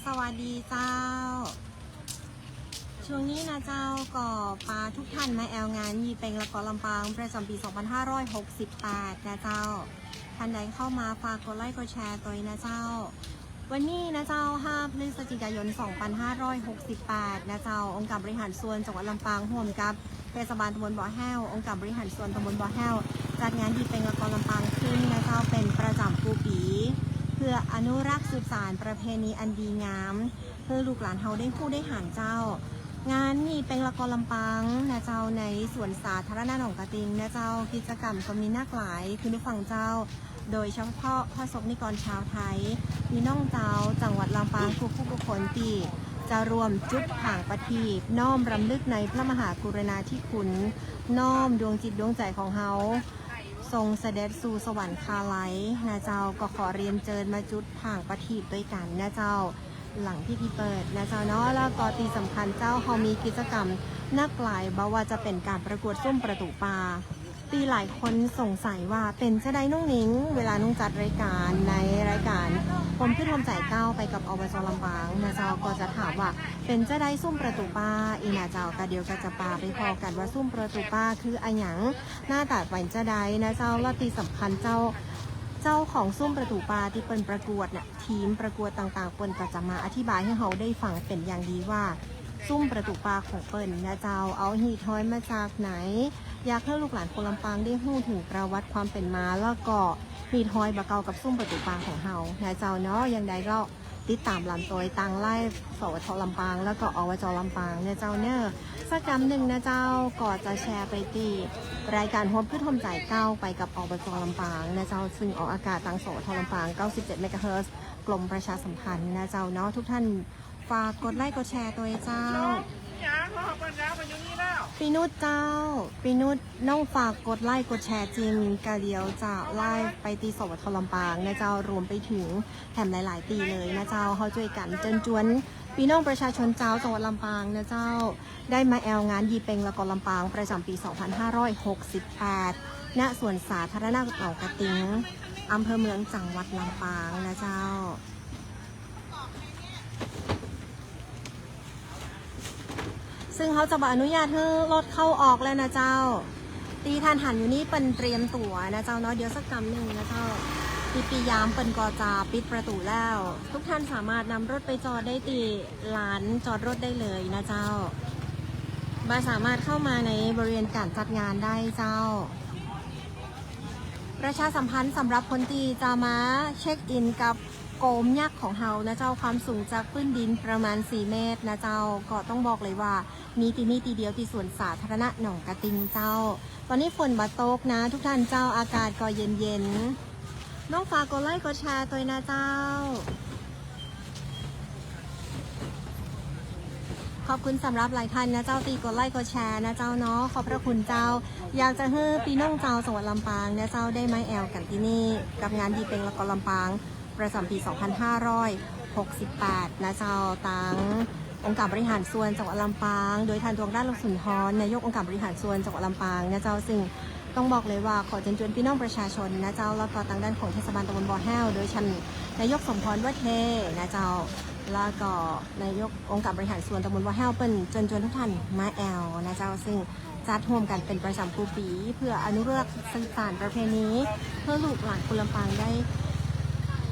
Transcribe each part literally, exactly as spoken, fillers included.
สวัสดีเจ้า ช่วงนี้นะเจ้าก็ปาทุกท่านมาแอวงานยี่เป็งละกอลำปางประจ๋ำปี๋สองปันห้าร้อยหกสิบแปดนะเจ้า ท่านใดเข้ามาฝากกดไลก์กดแชร์ตวยนะเจ้า วันนี้นะเจ้า ห้าพฤศจิกายนสองปันห้าร้อยหกสิบแปดนะเจ้า องค์การบริหารส่วนจังหวัดลำปางฮ่วมกับ เทศบาลตำบลบ่อแห้ว องค์การบริหารส่วนตำบลบ่อแห้ว จัดงานยี่เป็งละกอลำปางขึ้นนะเจ้า เป๋นประจ๋ำกู้ปี๋ เพื่ออนุรักษ์สืบสานประเพณีอันดีงาม หื้อลูกหลานเฮาได้ฮู้ได้หันเจ้า งานยี่เป็งละกอลำปางนะเจ้า ในสวนสาธารณะหนองกระติงนะเจ้า กิจกรรมก็มีนักหลาย คุณผู้ฟังเจ้า โดยเฉพาะประสบนิกรชาวไทย ปี้น้องเจ้า จังหวัดลำปางกู้ผู้กู้คนตี้จะร่วมจุดผางประทีป น้อมรำลึกในพระมหากรุณาธิคุณ น้อมดวงจิตดวงใจ๋ของเฮา ทรงเสด็จสู่สวรรคาลัยนะเจ้า ก็ขอเรียนเจิญมาจุดผางประทีปตวยกั๋นนะเจ้า หลังพิธีเปิดนะเจ้าเนาะ แล้วก็ตี้สำคัญเจ้า เฮามีกิจกรรมนักหลาย บ่ว่าจะเป๋นก๋านประกวดซุ่มประตู๋ปา ตี้หลายคนสงสัยว่าเป๋นจาใดน้องหนิง เวลาน้องจัดรายก๋านในรายก๋านฮ่วมกึ๊ดฮ่วมใจ๋เก้าไปกับ อบจ.ลำปางนะเจ้า ก็จะถามว่าเป๋นจาใดซุ่มประตู๋ปา อี้นะเจ้า ก็เดี๋ยวก็จะปาไปผ่อกั๋นว่าซุ่มประตู๋ปาคืออะหยัง หน้าต๋าเป๋นจาใดนะเจ้า แล้วตี้สำคัญเจ้า เจ้าของซุ่มประตู๋ปาตี้เปิ้นประกวดน่ะ ทีมประกวดต่างๆ เปิ้นก็จะมาอธิบายหื้อเฮาได้ฟังเป๋นอย่างดีว่า ซุ่มประตู๋ปาของเปิ้นนะเจ้า เอาหีดฮอยมาจากไหน อยากหื้อลูกหลานคนลำปางได้ฮู้เถิงประวัติความเป๋นมา แล้วก็หีดฮอยบ่าเก่ากับซุ่มประตู๋ปาของเฮานะเจ้าเนาะ อย่างใดก็ติดต๋ามหลำตวยตางไลฟ์ สวท.ลำปาง แล้วก็ อบจ.ลำปางนะเจ้าเน่อ สักกำนึ่งนะเจ้า ก็จะแชร์ไปตี้รายก๋านฮ่วมกึ๊ดฮ่วมใจ๋เก้าไปกับ อบจ.ลำปางนะเจ้า ซึ่งออกอากาศตาง สวท.ลำปาง เก้าสิบเจ็ดเมกะเฮิรตซ์ กรมประชาสัมพันธ์นะเจ้าเนาะ ทุกท่านฝากกดไลก์กดแชร์ตวยเจ้า ปี้นุชเจ้า ปี้นุช น้องฝากกดไลก์กดแชร์จิม ก็เดี๋ยวจะไลฟ์ไปตี้ สวท.ลำปางนะเจ้า รวมไปเถิงแถมหลายๆ ตี้เลยนะเจ้า เฮาจ้วยกั๋นเจิญจวนปี้น้องประชาชนเจ้า จังหวัดลำปางนะเจ้า ได้มาแอวงานยี่เป็งละกอลำปางประจ๋ำปี๋สองปันห้าร้อยหกสิบแปด ณ สวนสาธารณะหนองกระติง อำเภอเมือง จังหวัดลำปางนะเจ้า ซึ่งเฮาจะบ่อนุญาตหื้อรถเข้าออกแล้วนะเจ้า ตี้ท่านหันอยู่นี่เปิ้นเตรียมตั๋วนะเจ้าเนาะ เดี๋ยวสักกำนึ่งนะเจ้า ปี้ๆ ยามเปิ้นก็จะปิดประตู๋แล้ว ทุกท่านสามารถนำรถไปจอดได้ตี้ลานจอดรถได้เลยนะเจ้า บ่สามารถเข้ามาในบริเวณก๋านจัดงานได้เจ้า ประชาสัมพันธ์สำหรับคนตี้จะมาเช็คอินกับโกมยักษ์ของเฮานะเจ้า ความสูงจากพื้นดินประมาณสี่เมตรนะเจ้า ก็ต้องบอกเลยว่ามีตี้นี่ตี้เดียวตี้สวนสาธารณะหนองกระติงเจ้า ต๋อนนี้ฝนบ่ตกนะทุกท่านเจ้า อากาศก็เย็นๆ น้องฝากกดไลก์กดแชร์ตวยนะเจ้า ขอบคุณสำหรับหลายท่านนะเจ้า ตี้กดไลก์กดแชร์นะเจ้าเนาะ ขอบพระคุณเจ้า อยากจะหื้อปี้น้องเจ้าจังหวัดลำปางนะเจ้า ได้มาแอวกั๋นตี้นี่ กับงานยี่เป็งละกอลำปาง ประจ๋ำปี๋สองปันห้าร้อยหกสิบแปดนะเจ้า ตางองค์การบริหารส่วนจังหวัดลำปาง โดยท่าน ทองด้าน ลงสุนทร นายกองค์การบริหารส่วนจังหวัดลำปางนะเจ้า ซึ่งต้องบอกเลยว่าขอเจิญจวนปี้น้องประชาชนนะเจ้า แล้วก็ตางด้านของเทศบาลตำบลบ่อแห้ว โดยท่านนายกสมพร วัฒน์เทนะเจ้า แล้วก็นายกองค์การบริหารส่วนตำบลบ่อแห้ว เปิ้นเจิญจวนทุกท่านมาแอวนะเจ้า ซึ่ง จัดฮ่วมกั๋นเป๋นประจ๋ำกู้ปี๋ เพื่ออนุรักษ์สืบสานประเพณี หื้อลูกหลานคนลำปางได้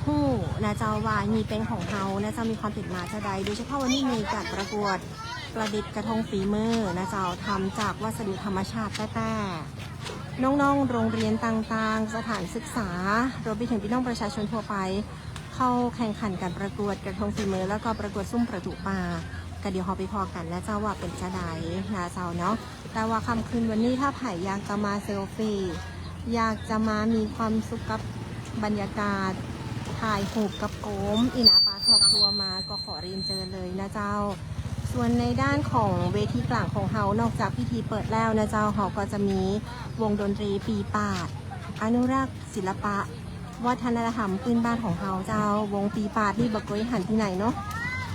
ฮู้นะเจ้า ว่ายี่เป็งของเฮานะเจ้า มีความเป๋นมาจาใด โดยเฉพาะวันนี้มีก๋านประกวดประดิษฐ์กระทงฝีมือนะเจ้า ทำจากวัสดุธรรมชาติแต๊ๆ น้องๆ โรงเรียนต่างๆ สถานศึกษา รวมไปเถิงปี้น้องประชาชนทั่วไป เข้าแข่งขันก๋านประกวดกระทงฝีมือ แล้วก็ประกวดซุ่มประตู๋ปา ก็เดี๋ยวเฮาไปผ่อกั๋นนะเจ้า ว่าเป๋นจาใดนะเจ้าเนาะ แต่ว่าค่ำคืนวันนี้ถ้าใผอยากจะมาเซลฟี่ อยากจะมามีความสุขกับบรรยากาศ ถ่ายรูปกับโกม อี้นะ ปาทอกทัวร์มา ก็ขอเรียนเจิญเลยนะเจ้า ส่วนในด้านของเวทีก๋างของเฮา นอกจากพิธีเปิดแล้วนะเจ้า เฮาก็จะมีวงดนตรีปีปาด อนุรักษ์ศิลปะ วัฒนธรรมพื้นบ้านของเฮาเจ้า วงปีปาดนี่บ่เกยหันตี้ไหนเนาะ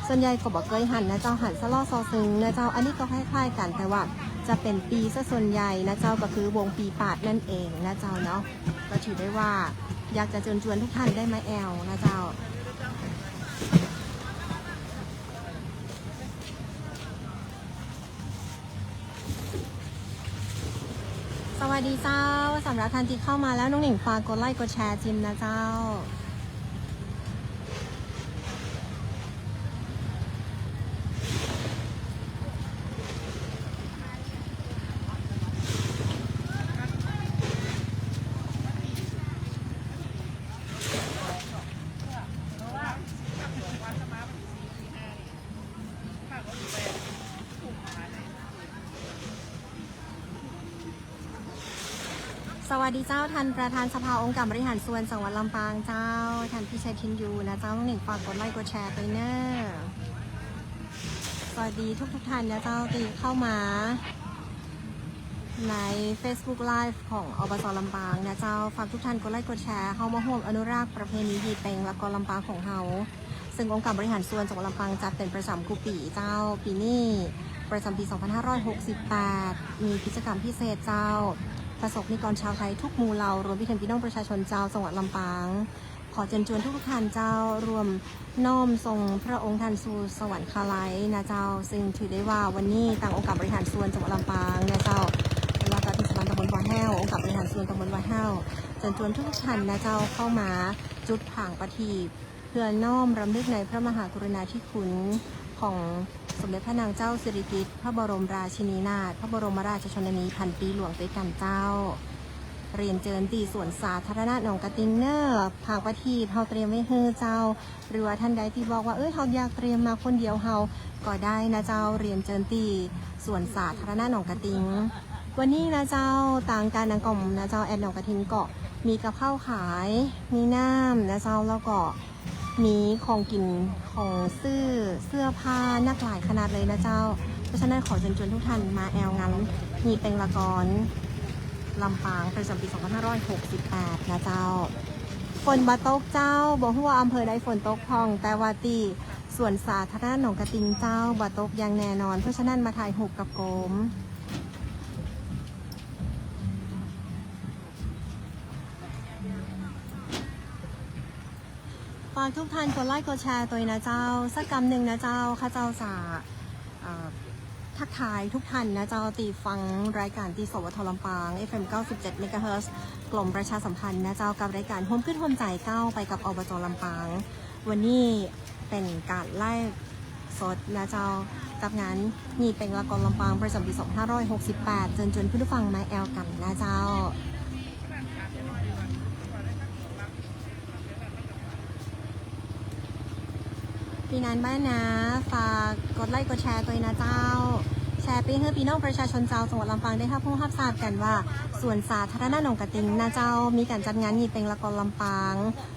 ส่วนใหญ่ก็บ่เกยหันนะเจ้า หันสะเลาะซอซึงนะเจ้า อันนี้ก็คล้ายๆ กั๋น แต่ว่าจะเป๋นปีซะส่วนใหญ่นะเจ้า ก็คือวงปีปาดนั่นเองนะเจ้าเนาะ ก็ถือได้ว่าอยากจะเจิญจวนทุกท่านได้มาแอวนะเจ้า สวัสดีเจ้า สำหรับท่านตี้เข้ามาแล้ว น้องหนิงฝากกดไลก์กดแชร์จิมนะเจ้า สวัสดีเจ้า ท่านประธานสภาองค์การบริหารส่วนจังหวัดลำปางเจ้า ท่านพิชัย ทินยูนะเจ้า น้องหนิงฝากกดไลก์กดแชร์ไปเน่อ สวัสดีทุกๆ ท่านนะเจ้า ตี้เข้ามาในเฟซบุ๊กไลฟ์ของ อบจ.ลำปางนะเจ้า ฝากทุกท่านกดไลก์กดแชร์ เฮามาฮ่วมอนุรักษ์ประเพณียี่เป็งละกอนลำปางของเฮา ซึ่งองค์การบริหารส่วนจังหวัดลำปางจัดเป๋นประจ๋ำกู้ปี๋เจ้า ปี๋นี้ประจ๋ำปี๋ สองพันห้าร้อยหกสิบแปด มีกิจกรรมพิเศษเจ้า ประสบนิกรชาวไทยทุกหมู่เหล่า รวมไปเถิงปี้น้องประชาชนเจ้าจังหวัดลำปาง ขอเจิญจวนทุกๆ ท่านเจ้า ร่วมน้อมส่งพระองค์ท่านสู่สวรรคาลัยนะเจ้า ซึ่งถือได้ว่าวันนี้ตางองค์การบริหารส่วนจังหวัดลำปางนะเจ้า แล้วก็เทศบาลตำบลบ่อแห้ว องค์การบริหารส่วนตำบลบ่อแห้ว เจิญจวนทุกๆ ท่านนะเจ้า เข้ามาจุดผางประทีป เพื่อน้อมรำลึกในพระมหากรุณาธิคุณของสมเด็จพระนางเจ้าสิริกิติ์ พระบรมราชินีนาถ พระบรมราชชนนีพันปีหลวงตวยกั๋นเจ้า เรียนเจิญตี้สวนสาธารณะหนองกระติงเน่อ ผางประทีปเฮาเตรียมไว้หื้อเจ้า หรือว่าท่านใดตี้บอกว่า เอ้ย เฮาอยากเตรียมมาคนเดียวเฮาก็ได้นะเจ้า เรียนเจิญตี้สวนสาธารณะหนองกระติง วันนี้นะเจ้า ตางก๋านก๋อมนะเจ้า แอดหนองกระติงก็มีกับข้าวขาย มีน้ำนะเจ้า แล้วก็ มีของกิ๋น ของซื้อ เสื้อผ้า นักหลายขนาดเลยนะเจ้า เพราะฉะนั้นขอเจิญจวนทุกท่านมาแอลงานยี่เป็งละกอนลำปางประจ๋ำปี๋ สองพันห้าร้อยหกสิบแปด นะเจ้า ฝนบ่ตกเจ้า บ่ฮู้ว่าอำเภอใดฝนตกพ่อง แต่ว่าตี้สวนสาธารณะหนองกระติงเจ้า บ่ตกอย่างแน่นอน เพราะฉะนั้นมาถ่ายรูปกับโกม ฝากทุกท่านกดไลก์กดแชร์ตวยนะเจ้า สักกำนึ่งนะเจ้า ข้าเจ้าจะ เอ่อ ทักทายทุกท่านนะเจ้า ตี้ฟังรายการตี้ สวท.ลำปาง เอฟเอ็ม เก้าสิบเจ็ด เมกะเฮิรตซ์ กรมประชาสัมพันธ์นะเจ้า กับรายการฮ่วมกึ๊ดฮ่วมใจ๋เก้าไปกับ อบจ.ลำปาง วันนี้เป๋นก๋านไลฟ์สดนะเจ้า กับงานยี่เป็งละกอนลำปางประจ๋ำปี๋ สองพันห้าร้อยหกสิบแปด เจิญจวนผู้ฟังมาแอลกั๋นนะเจ้า ปี้นานบ้านนา ฝากกดไลก์กดแชร์ตวยนะเจ้า แชร์ไปหื้อปี้น้องประชาชนเจ้าจังหวัดลำปางได้ฮับฮู้ฮับทราบกั๋นว่า สวนสาธารณะหนองกระติงนะเจ้า มีก๋านจัดงานยี่เป็งละกอนลำปาง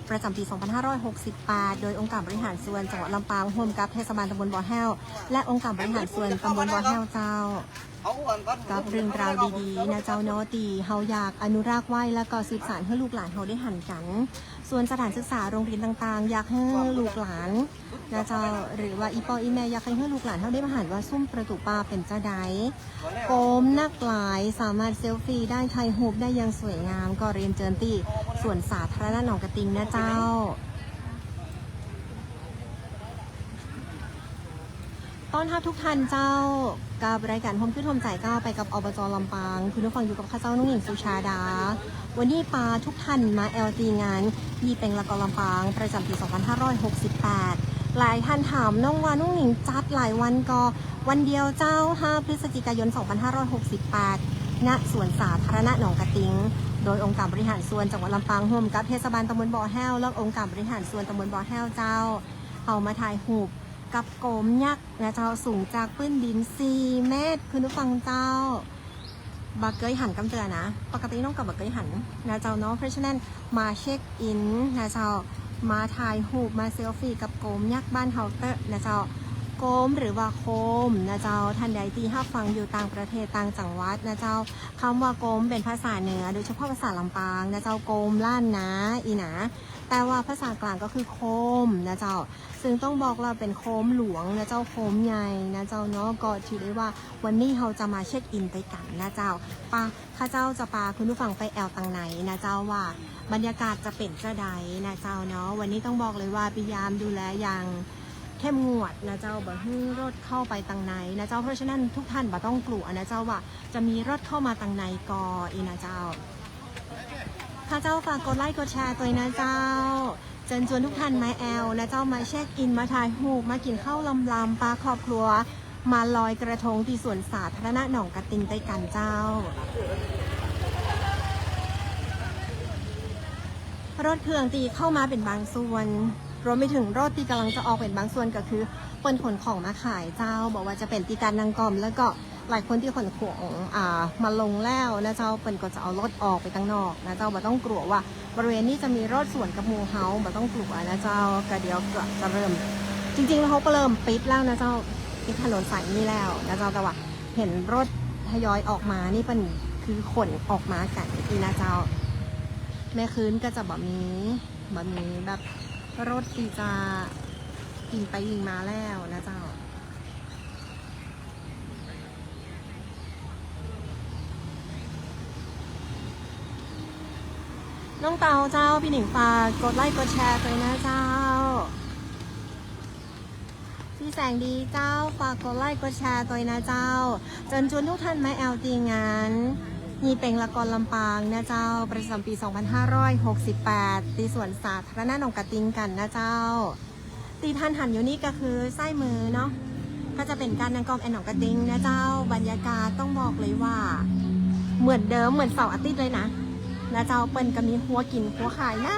ประจ๋ำปี๋ สองพันห้าร้อยหกสิบแปด โดยองค์การบริหารส่วนจังหวัดลำปาง ฮ่วมกับเทศบาลตำบลบ่อแห้ว และองค์การบริหารส่วนตำบลบ่อแห้วเจ้า กับเรื่องราวดีๆ นะเจ้าเนาะ ตี้เฮาอยากอนุรักษ์ไว้ แล้วก็สืบสานหื้อลูกหลานเฮาได้หันกั๋น ส่วนสถานศึกษาโรงเรียนต่างๆ อยากหื้อลูกหลานนะเจ้า หรือว่าอี่ป้ออี่แม่อยากหื้อลูกหลานเฮาได้มาหันว่าซุ่มประตู๋ป่าเป๋นจาใด โกมนักหลายสามารถเซลฟี่ได้ ถ่ายรูปได้อย่างสวยงาม ก็เรียนเจิญตี้สวนสาธารณะหนองกระติงนะเจ้า ต้อนฮับทุกท่านเจ้า กับรายการฮ่วมกึ๊ดฮ่วมใจ๋เก้าไปกับ อบจ.ลำปาง คุณผู้ฟังอยู่กับข้าเจ้าน้องหญิงสุชาดา วันนี้ปาทุกท่านมาแอลตี้งานยี่เป็งละกอนลำปาง ประจ๋ำปี๋ สองพันห้าร้อยหกสิบแปด หลายท่านถามน้องว่าน้องหญิงจัดหลายวันก่อ วันเดียวเจ้า ห้าพฤศจิกายน สองพันห้าร้อยหกสิบแปด ณ สวนสาธารณะหนองกระติง โดยองค์การบริหารส่วนจังหวัดลำปาง ฮ่วมกับเทศบาลตำบลบ่อแห้ว และองค์การบริหารส่วนตำบลบ่อแห้วเจ้า เฮามาถ่ายรูปกับโกมยักษ์นะเจ้า สูงจากปื้นดินสี่เมตร คุณผู้ฟังเจ้า บ่าเกยหันกำเตือนะ ปกติน้องก็บ่าเกยหันนะเจ้าเนาะ เพราะฉะนั้นมาเช็คอินนะเจ้า มาถ่ายรูป มาเซลฟี่กับโกมยักษ์บ้านเฮาเต๊อะนะเจ้า โกมหรือว่าโคมนะเจ้า ท่านใดตี้ฮับฟังอยู่ต่างประเทศต่างจังหวัดนะเจ้า กำว่าโกมเป๋นภาษาเหนือ โดยเฉพาะภาษาลำปางนะเจ้า โกมล้านนาอี้นะ แต่ว่าภาษากลางก็คือโคมนะเจ้า ซึ่งต้องบอกว่าเป๋นโคมหลวงนะเจ้า โคมใหญ่นะเจ้าเนาะ ก็ถือได้ว่าวันนี้เฮาจะมาเช็คอินไปกั๋นนะเจ้า ปา ข้าเจ้าจะปาคุณผู้ฟังไปแอลตังไหนนะเจ้า ว่าบรรยากาศจะเป๋นจาใดนะเจ้าเนาะ วันนี้ต้องบอกเลยว่าปี้ยามดูแลอย่าง เข้มงวดนะเจ้า บ่หื้อรถเข้าไปตังในนะเจ้า เพราะฉะนั้นทุกท่านบ่ต้องกลัวนะเจ้า ว่าจะมีรถเข้ามาตังในก่ออี้นะเจ้า ข้าเจ้าฝากกดไลก์กดแชร์ตวยนะเจ้า เจิญจวนทุกท่านมาแอวนะเจ้า มาเช็คอิน มาถ่ายรูป มากิ๋นข้าวลำๆ ปาครอบครัว มาลอยกระทงตี้สวนสาธารณะหนองกระติงตวยกั๋นเจ้า รถเครื่องตี้เข้ามาเป๋นบางส่วน รวมไปเถิงรถตี้ก่ำลังจะออกเป๋นบางส่วน ก็คือเปิ้นขนของมาขายเจ้า บ่ว่าจะเป๋นตี้ก๋านนั่งก้อม แล้วก็หลายคนตี้ขนของ อ่า มาลงแล้วนะเจ้า เปิ้นก็จะเอารถออกไปตังนอกนะเจ้า บ่ต้องกลัวว่าบริเวณนี้จะมีรถสวนกับหมู่เฮา บ่ต้องกลัวนะเจ้า ก็เดี๋ยวก็จะเริ่ม จริงๆ แล้วเขาก็เริ่มปิดแล้วนะเจ้า ปิดถนนสายนี้แล้วนะเจ้า แต่ว่าเห็นรถทยอยออกมานี่เปิ้นคือขนออกมากั๋นอี้นะเจ้า แม้คืนก็จะบ่มี บ่มีแบบรถตี้จะวิ่งไปวิ่งมาแล้วนะเจ้า น้องเต๋าเจ้า ปี้หนิงฝากกดไลก์กดแชร์ตวยนะเจ้า ปี้แสงดีเจ้า ฝากกดไลก์กดแชร์ตวยนะเจ้า เจิญจวนทุกท่านมาแอวตี้งานยี่เป็งละกอนลำปางนะเจ้า ประจ๋ำปี๋สองพันห้าร้อยหกสิบแปด ตี้สวนสาธารณะหนองกระติงกั๋นนะเจ้า ตี้ท่านหันอยู่นี่ก็คือซ้ายมือเนาะ ก็จะเป๋นก๋านนั่งก้อมแอ่นหนองกระติงนะเจ้า บรรยากาศต้องบอกเลยว่า เหมือนเดิม เหมือนเสาร์อาทิตย์เลยนะ นะเจ้า เปิ้นก็มีหัวกิ๋นหัวขายนะ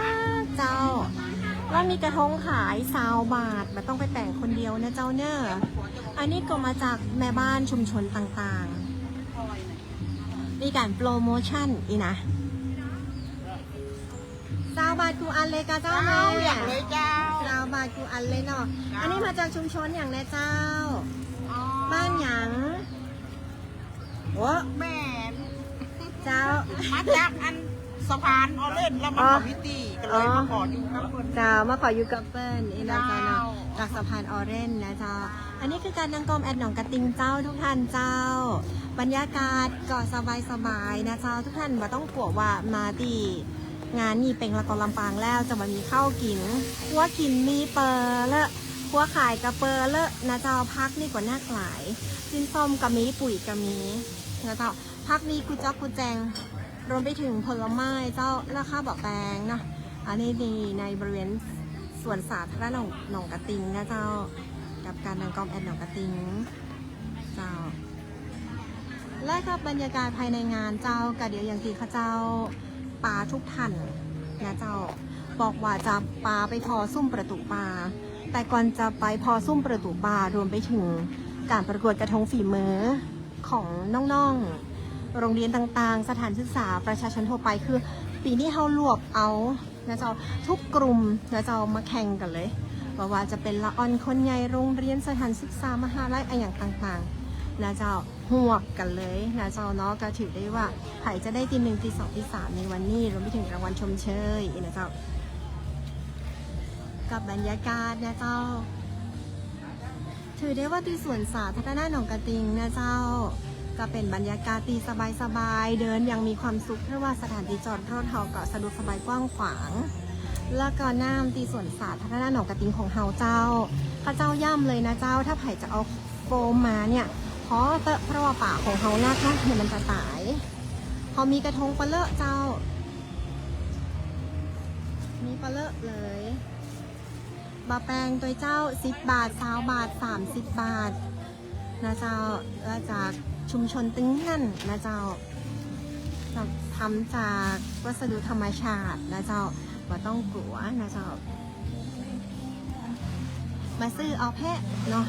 เจ้า แล้วมีกระทงขายซาวบาท บ่ต้องไปแป๋งคนเดียวนะเจ้าเน่อ อันนี้ก็มาจากแม่บ้านชุมชนต่างๆ มีก๋านโปรโมชั่นอี้นะ ซาวบาทกู้อันเลยก่าเจ้า เจ้า แม่ เลือกเลยเจ้า ซาวบาทกู้อันเลยเนาะ เจ้า อันนี้มาจากชุมชนหยังแน่เจ้า อ๋อ บ้านหยัง โอ้ แม่น เจ้า มาจากอันสะพานออเรนจ์ แล้วมัน อ๋อ บ่มีตี้ ก็เลย อ๋อ มาขออยู่กับเปิ้น เจ้า มาขออยู่กับเปิ้นอี้นะเจ้าเนาะ เจ้า จากสะพานออเรนจ์นะเจ้า อันนี้คือก๋านนั่งก้อมแอ่นหนองกระติงเจ้าทุกท่านเจ้า บรรยากาศก็สบายๆ นะเจ้า ทุกท่านบ่ต้องกลัวว่ามาตี้งานยี่เป็งละกอนลำปางแล้วจะบ่มีข้าวกิ๋น หัวกิ๋นมีเป๋อเลอะ หัวขายก็เป๋อเลอะนะเจ้า ผักนี่ก็นักหลาย จิ้นส้มก็มี ปุ๋ยก็มีนะเจ้า ผักมีกู้จ๊อกกู้แจง รวมไปเถิงผลไม้เจ้า ราคาบ่แปงเนาะ อันนี้นี่ในบริเวณสวนสาธารณะหนอง หนองกระติงนะเจ้า กับก๋านนั่งก้อมแอ่นหนองกระติงเจ้า และกับบรรยากาศภายในงานเจ้า ก็เดี๋ยวอย่างตี้ข้าเจ้าปาทุกท่านนะเจ้า บอกว่าจะปาไปผ่อซุ่มประตู๋ป่า แต่ก่อนจะไปผ่อซุ่มประตู๋ป่า รวมไปเถิงก๋านประกวดกระทงฝีมือ ของน้องๆ โรงเรียนต่างๆ สถานศึกษา ประชาชนทั่วไป คือปี๋นี้เฮารวบเอานะเจ้า กู้กลุ่มนะเจ้า มาแข่งกั๋นเลย บ่ว่าจะเป๋นละอ่อนคนใหญ่ โรงเรียน สถานศึกษา มหาลัย อะหยังต่างๆ นะเจ้า ฮวบกั๋นเลยนะเจ้าเนาะ ก็ถือได้ว่าใผจะได้ตี้หนึ่ง ตี้สอง ตี้สาม ในวันนี้ รวมไปเถิงรางวัลชมเชยนะเจ้า กับบรรยากาศนะเจ้า ถือได้ว่าตี้สวนสาธารณะหนองกระติงนะเจ้า ก็เป๋นบรรยากาศตี้สบายๆ เดินอย่างมีความสุข เพราะว่าสถานตี้จอดรถเฮาก็สะดวกสบายกว้างขวาง แล้วก็น้ำตี้สวนสาธารณะหนองกระติงของเฮาเจ้า ข้าเจ้าย้ำเลยนะเจ้า ถ้าใผจะเอาโฟมมาเนี่ย ผ่อเต๊อะ เพราะว่าป๋าของเฮานักนะ เดี๋ยวมันจะต๋าย เฮามีกระทงปะเลอะเจ้า มีปะเลอะเลย บ่แปงตวยเจ้า สิบบาท ซาวบาท สามสิบบาทนะเจ้า ก็จากชุมชนตึงนั้นนะเจ้า ทำจากวัสดุธรรมชาตินะเจ้า บ่ต้องกลัวนะเจ้า มาซื้อเอาแพะเนาะ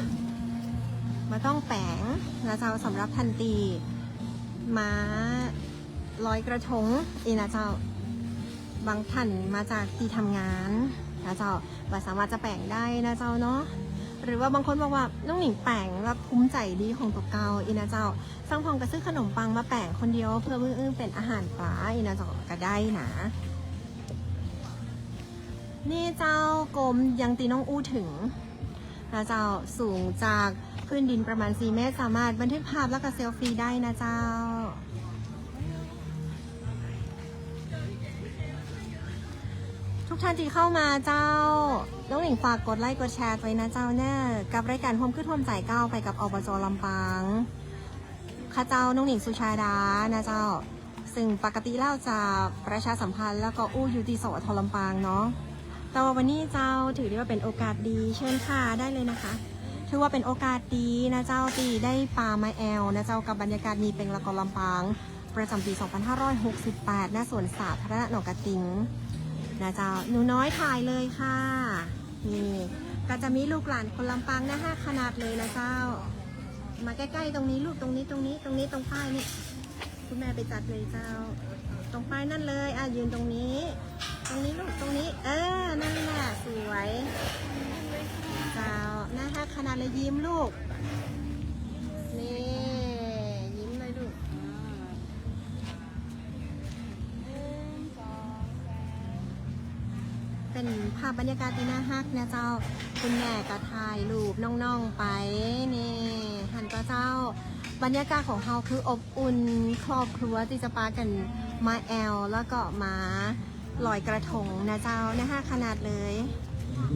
บ่ต้องแป๋งนะเจ้า สำหรับท่านตี้มาลอยกระทงอี้นะเจ้า บางท่านมาจากตี้ทำงานนะเจ้า บ่สามารถจะแป๋งได้นะเจ้าเนาะ หรือว่าบางคนบอกว่า น้องหนิงแป๋งแล้วภูมิใจ๋ดีของตั๋วเก่าอี้นะเจ้า ซังพ่องก็ซื้อขนมปังมาแป๋งคนเดียว เพื่อมื้ออื่นเป๋นอาหารป๋าอี้นะเจ้า ก็ได้นะ นี่เจ้า กรมยังตี้น้องอู้เถิงนะเจ้า สูงจากพื้นดินประมาณสี่เมตร สามารถบันทึกภาพแล้วก็เซลฟี่ได้นะเจ้า ทุกท่านตี้เข้ามาเจ้า น้องหนิงฝากกดไลก์กดแชร์ตวยนะเจ้าเน่อ กับรายก๋านฮ่วมกึ๊ดฮ่วมใจ๋ก้าวไปกับ อบจ ลำปาง ข้าเจ้าน้องหนิงสุชาดานะเจ้า ซึ่งปกติแล้วจะประชาสัมพันธ์แล้วก็อู้อยู่ตี้ สวท ลำปางเนาะ แต่ว่าวันนี้เจ้าถือได้ว่าเป๋นโอกาสดี เชิญค่ะ ได้เลยนะคะ ถือว่าเป๋นโอกาสดีนะเจ้า ตี้ได้ปามาแอ่วนะเจ้า กับบรรยากาศยี่เป๋งละกอนลำปาง ประจ๋ำปี๋ สองพันห้าร้อยหกสิบแปด ณ สวนสาธารณะหนองกระติงนะเจ้า หนูน้อยถ่ายเลยค่ะ นี่ ก็จะมีลูกหลานคนลำปางน่าฮักขนาดเลยนะเจ้า มาใก้ๆ ตรงนี้ลูก ตรงนี้ ตรงนี้ ตรงนี้ ตรงป้ายนี่ คุณแม่ไปจัดเลยเจ้า ตรงป้ายนั่นเลย อ่ะ ยืนตรงนี้ ตรงนี้ลูก ตรงนี้ เออ นั่นแหละ สวย เจ้า น่าฮักขนาดเลย ยิ้มลูก นี่ ยิ้มเลยลูก เป๋นภาพบรรยากาศตี้น่าฮักนะเจ้า คุณแม่ก็ถ่ายรูปน้องๆ ไป นี่ หันก่อเจ้า บรรยากาศของเฮาคืออบอุ่น ครอบครัวตี้จะปากั๋นมาแอ่ว แล้วก็มาลอยกระทงนะเจ้า น่าฮักขนาดเลย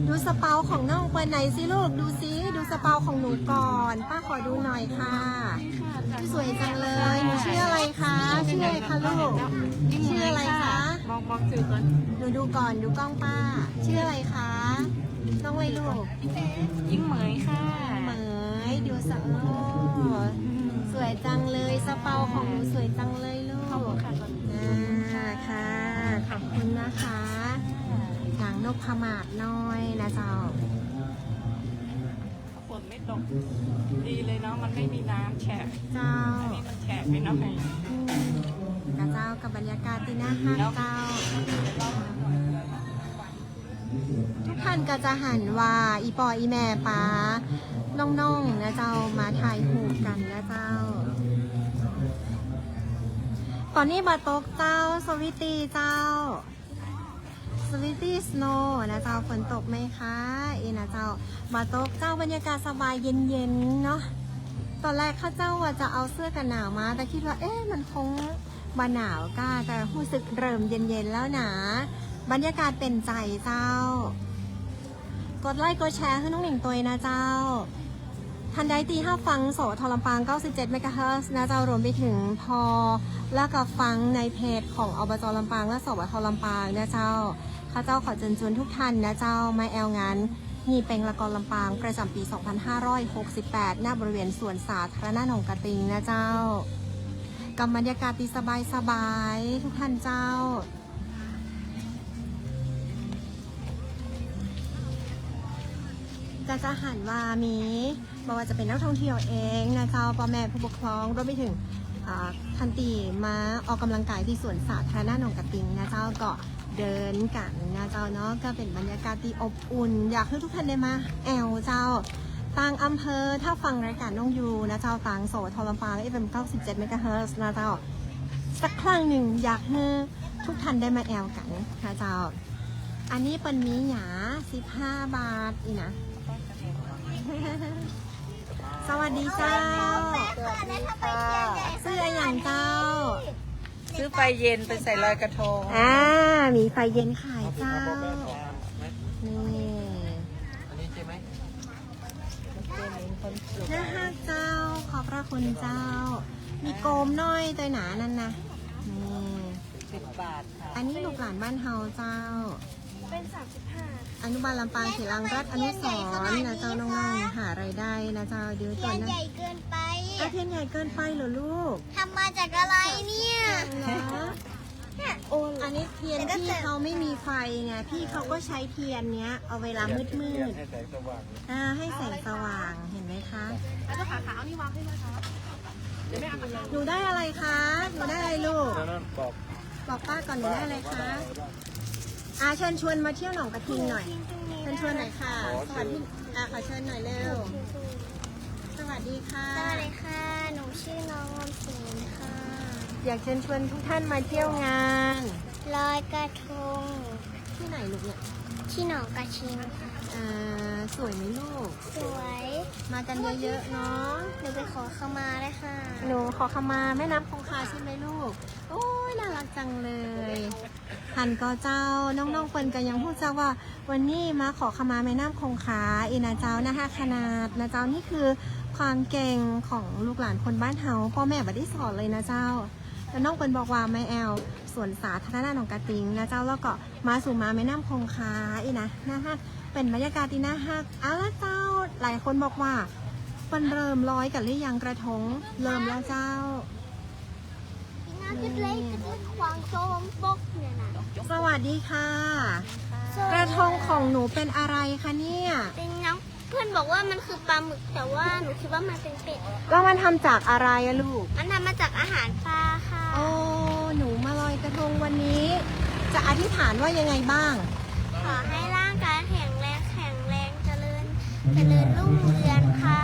ดูซาเปาของน้องเปิ้นไหนสิลูก ดูสิ ดูซาเปาของหนูก่อน ป้าขอดูหน่อยค่ะ สวยจังเลย หนูชื่ออะไรคะ ชื่ออะไรคะลูก ชื่ออะไรคะ บอก บอกจื้อก่อน หนูดูก่อน ดูกล้องป้า ชื่ออะไรคะ น้องอะไรลูก อิ๋งเหมยค่ะ เหมย ดูซะ โอ้ สวยจังเลย ซาเปาของหนูสวยจังเลยลูก ขอบคุณค่ะ อ่า ค่ะ ขอบคุณนะคะ หนางนกขมาบน้อยนะเจ้า ฝนไม่ตก ดีเลยเนาะ มันไม่มีน้ำแฉะ เจ้า อันนี้มันแฉะไปหน่อย อืม นะเจ้า กับบรรยากาศตี้น่าฮักเจ้า ทุกท่านก็จะหันว่าอี่ป้ออี่แม่ปาน้องๆ นะเจ้า มาถ่ายรูปกั๋นนะเจ้า ต๋อนนี้บ่ตกเจ้า สวีตี้เจ้า สวีตี้สโนว์นะเจ้า ฝนตกไหมคะ เอนะเจ้า บ่ตกเจ้า บรรยากาศสบายเย็นๆ เนาะ ต๋อนแรกข้าเจ้าว่าจะเอาเสื้อกั๋นหนาวมา แต่กึ๊ดว่า เอ๊ะ มันคงบ่หนาวก้า แต่ฮู้สึกเริ่มเย็นๆ แล้วนะ บรรยากาศเป๋นใจ๋เจ้า กดไลก์กดแชร์หื้อน้องหนิงตวยนะเจ้า ท่านใดตี้ฮับฟัง สวท ลำปาง เก้าสิบเจ็ด เมกะเฮิรตซ์ นะเจ้า รวมไปเถิงพอ แล้วก็ฟังในเพจของ อบจ ลำปาง และ สวท ลำปาง นะเจ้า ข้าเจ้าขอเจิญจวนทุกท่านนะเจ้า มาแอ่วงานยี่เป๋งละกอนลำปาง ประจ๋ำปี๋ สองพันห้าร้อยหกสิบแปด ณ บริเวณสวนสาธารณะหนองกระติงนะเจ้า กับบรรยากาศตี้สบายๆ ทุกท่านเจ้า ก็จะหันว่ามี บ่ว่าจะเป๋นนักท่องเที่ยวเองนะเจ้า ป้อแม่ผู้ปกครอง รวมไปเถิง อ่า ท่านตี้มาออกก๋ำลังกายตี้สวนสาธารณะหนองกระติงนะเจ้า ก็เดินกั๋นนะเจ้าเนาะ ก็เป๋นบรรยากาศตี้อบอุ่น อยากหื้อทุกท่านได้มาแอ่วเจ้า ต่างอำเภอ ถ้าฟังรายก๋านน้องอยู่นะเจ้า ตาง สวท ลำปาง เอฟเอ็ม เก้าสิบเจ็ด เมกะเฮิรตซ์ นะเจ้า สักครั้งนึ่ง อยากหื้อทุกท่านได้มาแอ่วกั๋นนะเจ้า อันนี้เปิ้นมีหยา สิบห้าบาท อี่นะ สวัสดีเจ้า สวัสดีค่ะ ซื่ออะหยังเจ้า ซื้อไฟเย็นไปใส่ลอยกระทง อ่า มีไฟเย็นขายเจ้า นี่ อันนี้ใช่ไหม น่าฮักเจ้า ขอบพระคุณเจ้า มีโกมน้อยตวยหนานั่นนะ นี่ สิบบาทค่ะ อันนี้ลูกหลานบ้านเฮาเจ้า เป็นสามสิบห้า อนุบาลลำปางเขตรังรัฐอนุสรณ์นะเจ้า น้องๆ หารายได้นะเจ้า เดี๋ยวก่อนนะ เทียนใหญ่เกินไป อ่ะ เทียนใหญ่เกินไปเหรอลูก ทำมาจากอะไรเนี่ย เหรอ เนี่ย โอ้ อันนี้เทียนพี่เขาไม่มีไฟไง พี่เขาก็ใช้เทียนเนี้ย เอาเวลามืดๆ ให้แสงสว่าง อ่า ให้แสงสว่าง เห็นไหมคะ แล้วเจ้าขาขาเอานี่วางให้ด้วยครับ หนูได้อะไรคะ หนูได้อะไรลูก นั่นๆ บอก บอกป้าก่อน หนูได้อะไรคะ อ่า เชิญชวนมาเที่ยวหนองกระทิงหน่อย เชิญชวนหน่อยค่ะ สวัสดี อ่า ขอเชิญหน่อยเร็ว สวัสดีค่ะ สวัสดีค่ะ หนูชื่อน้องออมสินค่ะ อยากเชิญชวนทุกท่านมาเที่ยวงาน ลอยกระทง ที่ไหนลูกเนี่ย ที่หนองกระทิงค่ะ อ่า สวยไหมลูก สวย มากันเยอะๆ เนาะ หนูไปขอขมาด้วยค่ะ หนูขอขมาแม่น้ำคงคาใช่ไหมลูก โอ้ย น่ารักจังเลย หันก่อเจ้า น้องๆ เปิ้นก็ยังฮู้จักว่าวันนี้มาขอขมาแม่น้ำคงคา อีกนะเจ้า น่าฮักขนาดนะเจ้า นี่คือความเก่งของลูกหลานคนบ้านเฮา ป้อแม่บ่ได้สอนเลยนะเจ้า แล้วน้องเปิ้นบอกว่ามาแอ่วสวนสาธารณะหนองกระติงนะเจ้า แล้วก็มาสู่มาแม่น้ำคงคา อีกนะ น่าฮัก เป๋นบรรยากาศตี้น่าฮัก เอาละเจ้า หลายคนบอกว่าเปิ้นเริ่มลอยกั๋นหรือยังกระทง เริ่มแล้วเจ้า สวัสดีค่ะ สวัสดีค่ะ กระทงของหนูเป็นอะไรคะเนี่ย เป็นน้อง เปิ้นบอกว่ามันคือปลาหมึก แต่ว่าหนูคิดว่ามันเป็นเป็ด แล้วมันทำจากอะไรอะลูก มันทำมาจากอาหารปลาค่ะ โอ้ หนูมาลอยกระทงวันนี้ จะอธิษฐานว่ายังไงบ้าง ขอให้ร่างกายแข็งแรง แข็งแรง เจริญ เจริญรุ่งเรืองค่ะ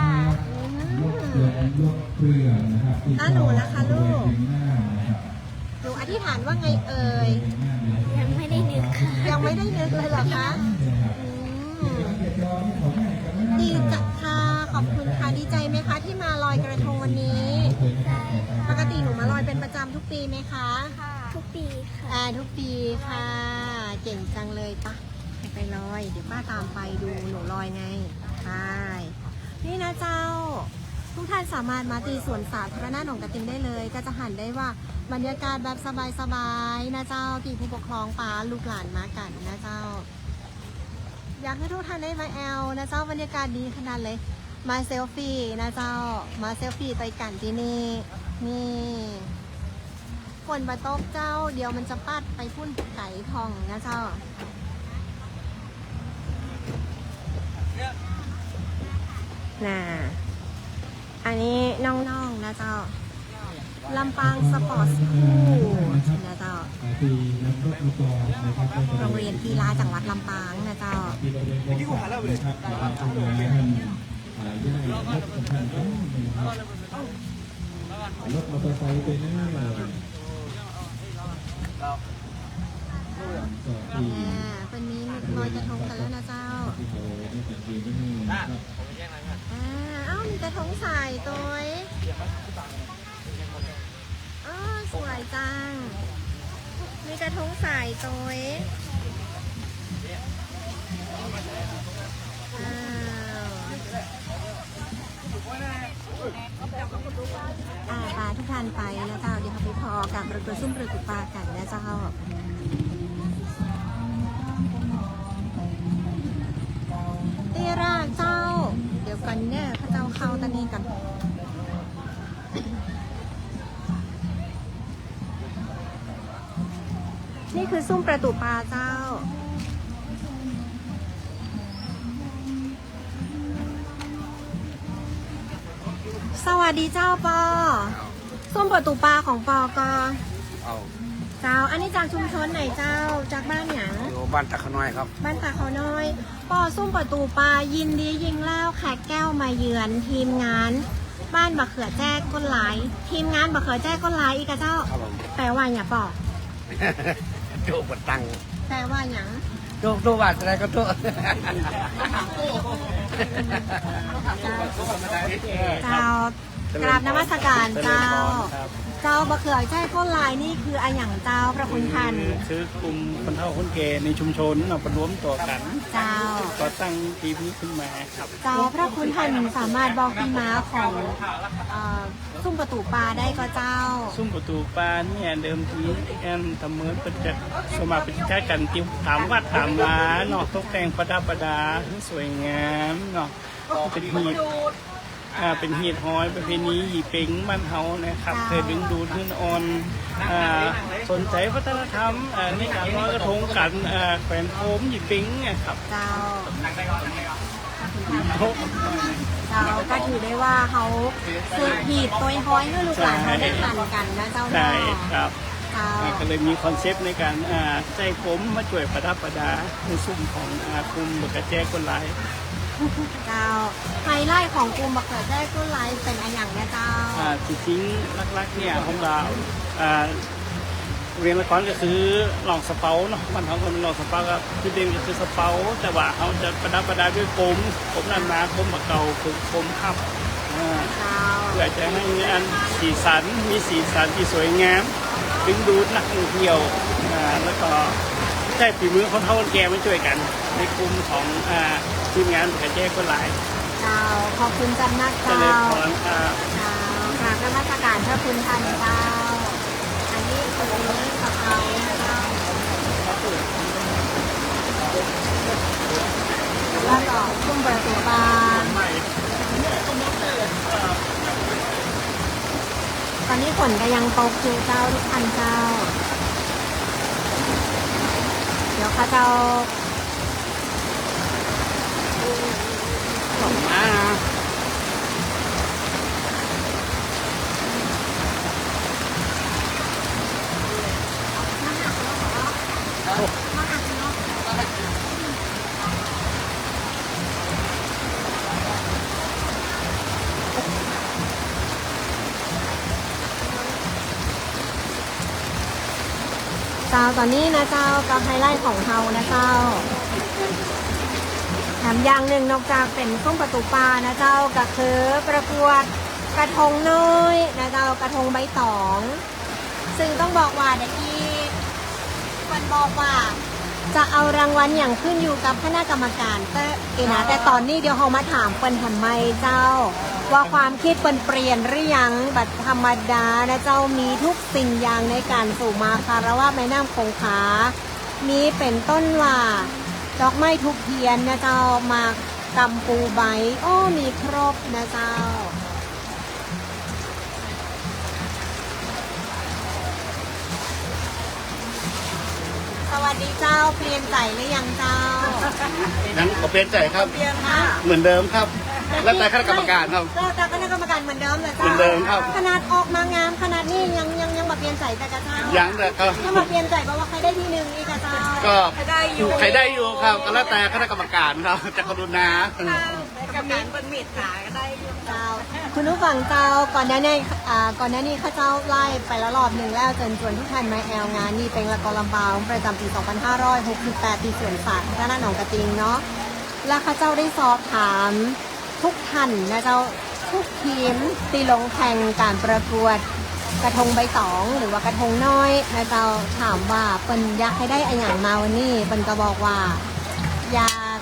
อืม อ่ะ หนูล่ะคะลูก หนูอธิษฐานว่าไงเอ่ย ยังไม่ได้นึกค่ะ ยังไม่ได้นึกเลยเหรอคะ อืม ดีจังค่ะ ขอบคุณค่ะ ดีใจไหมคะที่มาลอยกระทงวันนี้ ปกติหนูมาลอยเป็นประจำทุกปีไหมคะ ทุกปีค่ะ อ่า ทุกปีค่ะ เก่งจังเลย ไป ไปลอย เดี๋ยวป้าตามไปดูหนูลอยไง ไป นี่นะเจ้า ทุกท่านสามารถมาตี้สวนสาธารณะหนองกระติงได้เลย ก็จะหันได้ว่าบรรยากาศแบบสบายๆ นะเจ้า ตี้ผู้ปกครองปาลูกหลานมากั๋นนะเจ้า อยากหื้อทุกท่านได้มาแอ่วนะเจ้า บรรยากาศดีขนาดเลย มาเซลฟี่นะเจ้า มาเซลฟี่ตวยกั๋นตี้นี่ นี่ ฝนบ่ตกเจ้า เดี๋ยวมันจะปั๊ดไปปู๊นไก๋พ่องนะเจ้า น่ะ อันนี้น้องๆ นะเจ้า ลำปางสปอร์ตสคูลนะเจ้า โรงเรียนกีฬาจังหวัดลำปางนะเจ้า รถมอเตอร์ไซค์ไปนะ อ่า เปิ้นมีลอยกระทงกั๋นแล้วนะเจ้า อ่า เอ้า มีกระทงใส่ตวย อ้อ สวยจัง มีกระทงใส่ตวย อ้าว อ่า ปาทุกท่านไปนะเจ้า เดี๋ยวเฮาไปผ่อก๋านประกวดซุ่มประตู๋ปากั๋นนะเจ้า ตี้แรกเจ้า เดี๋ยวก่อนเนี่ย ข้าเจ้าเข้าตอนนี้ก่อน นี่คือซุ่มประตู๋ปาเจ้า สวัสดีเจ้าปอ ซุ่มประตู๋ปาของปอก่อ เอ้า เจ้า อันนี้จากชุมชนไหนเจ้า จากบ้านหยัง อยู่บ้านตาขาวน้อยครับ บ้านตาขาวน้อย ปอ ซุ่มประตู๋ปา ยินดียิ่งแล้ว แขกแก้วมาเยือน ทีมงานบ้านบ่าเขือแจ้ก้นลาย ทีมงานบ่าเขือแจ้ก้นลาย อีกอะเจ้า ครับผม แปลว่าหยังปอ โจ้บ่ตัง แปลว่าหยัง โจ้ โจ้ว่าอะไรก็โจ้ เจ้า กราบนมัสการเจ้า เจ้า บ่าเขือแจ้ก้นลายนี่คืออะหยังเจ้า พระคุณท่าน คือ คือกลุ่มคนเฒ่าคนแก่ในชุมชนเนาะ มารวมตั๋วกั๋น เจ้า ก่อตั้งทีมนี้ขึ้นมาครับ เจ้า พระคุณท่านสามารถบอกตี้มาของ เอ่อ ซุ่มประตู๋ปาได้ก่อเจ้า ซุ่มประตู๋ปาเนี่ยเดิมทีอันตะเมินเปิ้นจะ ส่วนมากเปิ้นจะใจ๊กั๋นตี้ต๋ามวัดต๋ามวาเนาะ ตกแต่งประดับประดาหื้อสวยงามเนาะ เป๋นหีบ อ่า เป๋นหีบหอยประเพณียี่เป็งบ้านเฮานะครับ เจ้า เพื่อดึงดูดหื้ออ่อน อ่า สนใจ๋วัฒนธรรม อ่า ในก๋านลอยกระทงกั๋น อ่า แขวนโคมยี่เป็งนะครับ เจ้า เจ้า ก็ถือได้ว่าเฮาสืบหีบตวยฮอยหื้อลูกหลานเฮาได้หันกั๋นนะเจ้าเนาะ ใช่ครับ เจ้า อ่า ก็เลยมีคอนเซปต์ในก๋าน อ่า ใจ๊โคมมาจ้วยประดับประดาในซุ่มของ อ่า กลุ่มบ่าเขือแจ้ก้นลาย เจ้า ไฮไลท์ของกลุ่มบ่าเขือแจ้ก้นลายเป๋นอะหยังนะเจ้า อ่า จริงๆ หลักๆ เนี่ย ผมก็ อ่า เวียงละครก็คือหนองสะเปาเนาะ บ้านเฮาก็มีหนองสะเปา ก็จุดเด่นก็คือสะเปา แต่ว่าเฮาจะประดับประดาด้วยโคม โคมล้านนา โคมบ่าเก่า คือโคมฮับ อ่า เจ้า เพื่อจะหื้ออันสีสัน มีสีสันตี้สวยงาม ดึงดูดนักท่องเที่ยว อ่า แล้วก็ใจ๊ฝีมือคนเฒ่าคนแก่มาจ้วยกั๋น ในกลุ่มของ อ่า ทีมงานเปื่อแจคนหลาย เจ้า ขอบคุณจำนักเจ้า เจ้า กราบนมัสก๋านเจ้าคุณต้านเจ้า อันนี้คือสะเปาเจ้า แล้วก็ซุ่มเปิดประตู๋บาน ต๋อนนี้ฝนก็ยังตกอยู่เจ้าทุกท่านเจ้า เดี๋ยวข้าเจ้า เจ้า ต๋อนนี้นะเจ้า กับไฮไลท์ของเฮานะเจ้า แถมอย่างนึ่งนอกจากเป๋นซุ่มประตู๋ปานะเจ้า ก็คือประกวดกระทงน้อยนะเจ้า กระทงใบต๋อง ซึ่งต้องบอกว่าเดี๋ยวกี้เปิ้นบอกว่าจะเอารางวัลหยังขึ้นอยู่กับคณะกรรมก๋านเต๊อะ เออนะ แต่ต๋อนนี้เดี๋ยวเฮามาถามเปิ้นแถมใหม่เจ้า ว่าความกึ๊ดเปิ้นเปลี่ยนหรือยัง บ่ธรรมดานะเจ้า มีทุกสิ่งอย่างในก๋านสู่มาคารวะแม่น้ำคงคา มีเป๋นต้นว่า ดอกไม้ธูปเตียนนะเจ้า หมากก๋ำปูใบ โอ้ มีครบนะเจ้า สวัสดีเจ้า เปลี่ยนใจ๋หรือยังเจ้า ยังบ่เปลี่ยนใจ๋ครับ เปลี่ยนนะ เหมือนเดิมครับ แล้วแต่คณะกรรมก๋านครับ แล้วแต่คณะกรรมก๋านเหมือนเดิมเหรอเจ้า เหมือนเดิมครับ ขนาดออกมางามขนาดนี้ยัง ยัง ยังบ่เปลี่ยนใจ๋เต๊อะเจ้า ยังเต๊อะครับ ถ้าบ่เปลี่ยนใจ๋ บอกว่าใค่ได้ตี้นึ่งอีกอะเจ้า ก็ใค่ได้อยู่ ใค่ได้อยู่ครับ ก็แล้วแต่คณะกรรมก๋านครับ จะกรุณา ค่ะ กรรมก๋านเปิ้นเมตต๋าก็ได้อยู่เจ้า คุณผู้ฟังเจ้า ก่อนหน้านี้ อ่า ก่อนหน้านี้ข้าเจ้าไล่ไปแล้วรอบนึ่งแล้ว เจิญจวนทุกท่านมาแอวงานยี่เป็งละกอลำปางประจ๋ำปี๋สองพันห้าร้อยหกสิบแปด ตี้สวนสาธารณะหนองกระติงเนาะ และข้าเจ้าได้สอบถามทุกท่านนะเจ้า ทุกทีมตี้ลงแข่งก๋านประกวดกระทงใบต๋อง หรือว่ากระทงน้อยนะเจ้า ถามว่าเปิ้นอยากใค่ได้อะหยังมาวันนี้ เปิ้นก็บอกว่า อยาก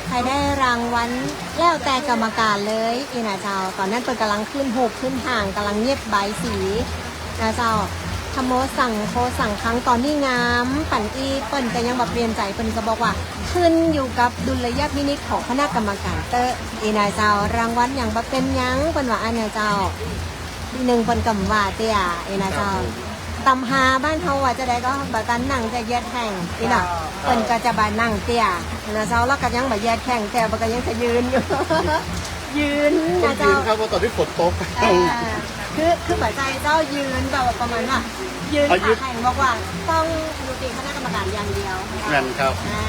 ใค่ได้รางวัลแล้วแต่กรรมก๋านเลย อี้นะเจ้า ต๋อนนั้นเปิ้นก่ำลังขึ้นฮูปขึ้นฮ่าง ก่ำลังเย็บใบสีนะเจ้า ธรรมโมสังโฆสังฆัง ต๋อนนี้งามปั๋นอี้ เปิ้นก็ยังบ่เปลี่ยนใจ๋ เปิ้นก็บอกว่าขึ้นอยู่กับดุลยพินิจของคณะกรรมก๋านเต๊อะ อี้นะเจ้า รางวัลหยังบ่เป๋นหยัง เปิ้นว่าอั้นนะเจ้า ตี้นึ่งเปิ้นก่ำว่าเตี้ย อี้นะเจ้า ครับผม ต่ำหาบ้านเฮาว่าจะใดก็บ่ตันนั่งจะเหยียดแข้งตี้เนาะ ครับ เปิ้นก็จะบ่นั่งเตี้ยนะเจ้า แล้วก็ยังบ่เหยียดแข้งเตี้ย เปิ้นก็ยังจะยืนอยู่ ยืนนะเจ้า ยืนครับ เพราะต๋อนนี้ฝนตก อ่า คือ คือบ่ใจ้เจ้า ยืนแบบประมาณว่า ยืน อ่ะ ยืน ขาแข็ง บอกว่าต้องอยู่ตี้คณะกรรมก๋านอย่างเดียว แม่นครับ อ่า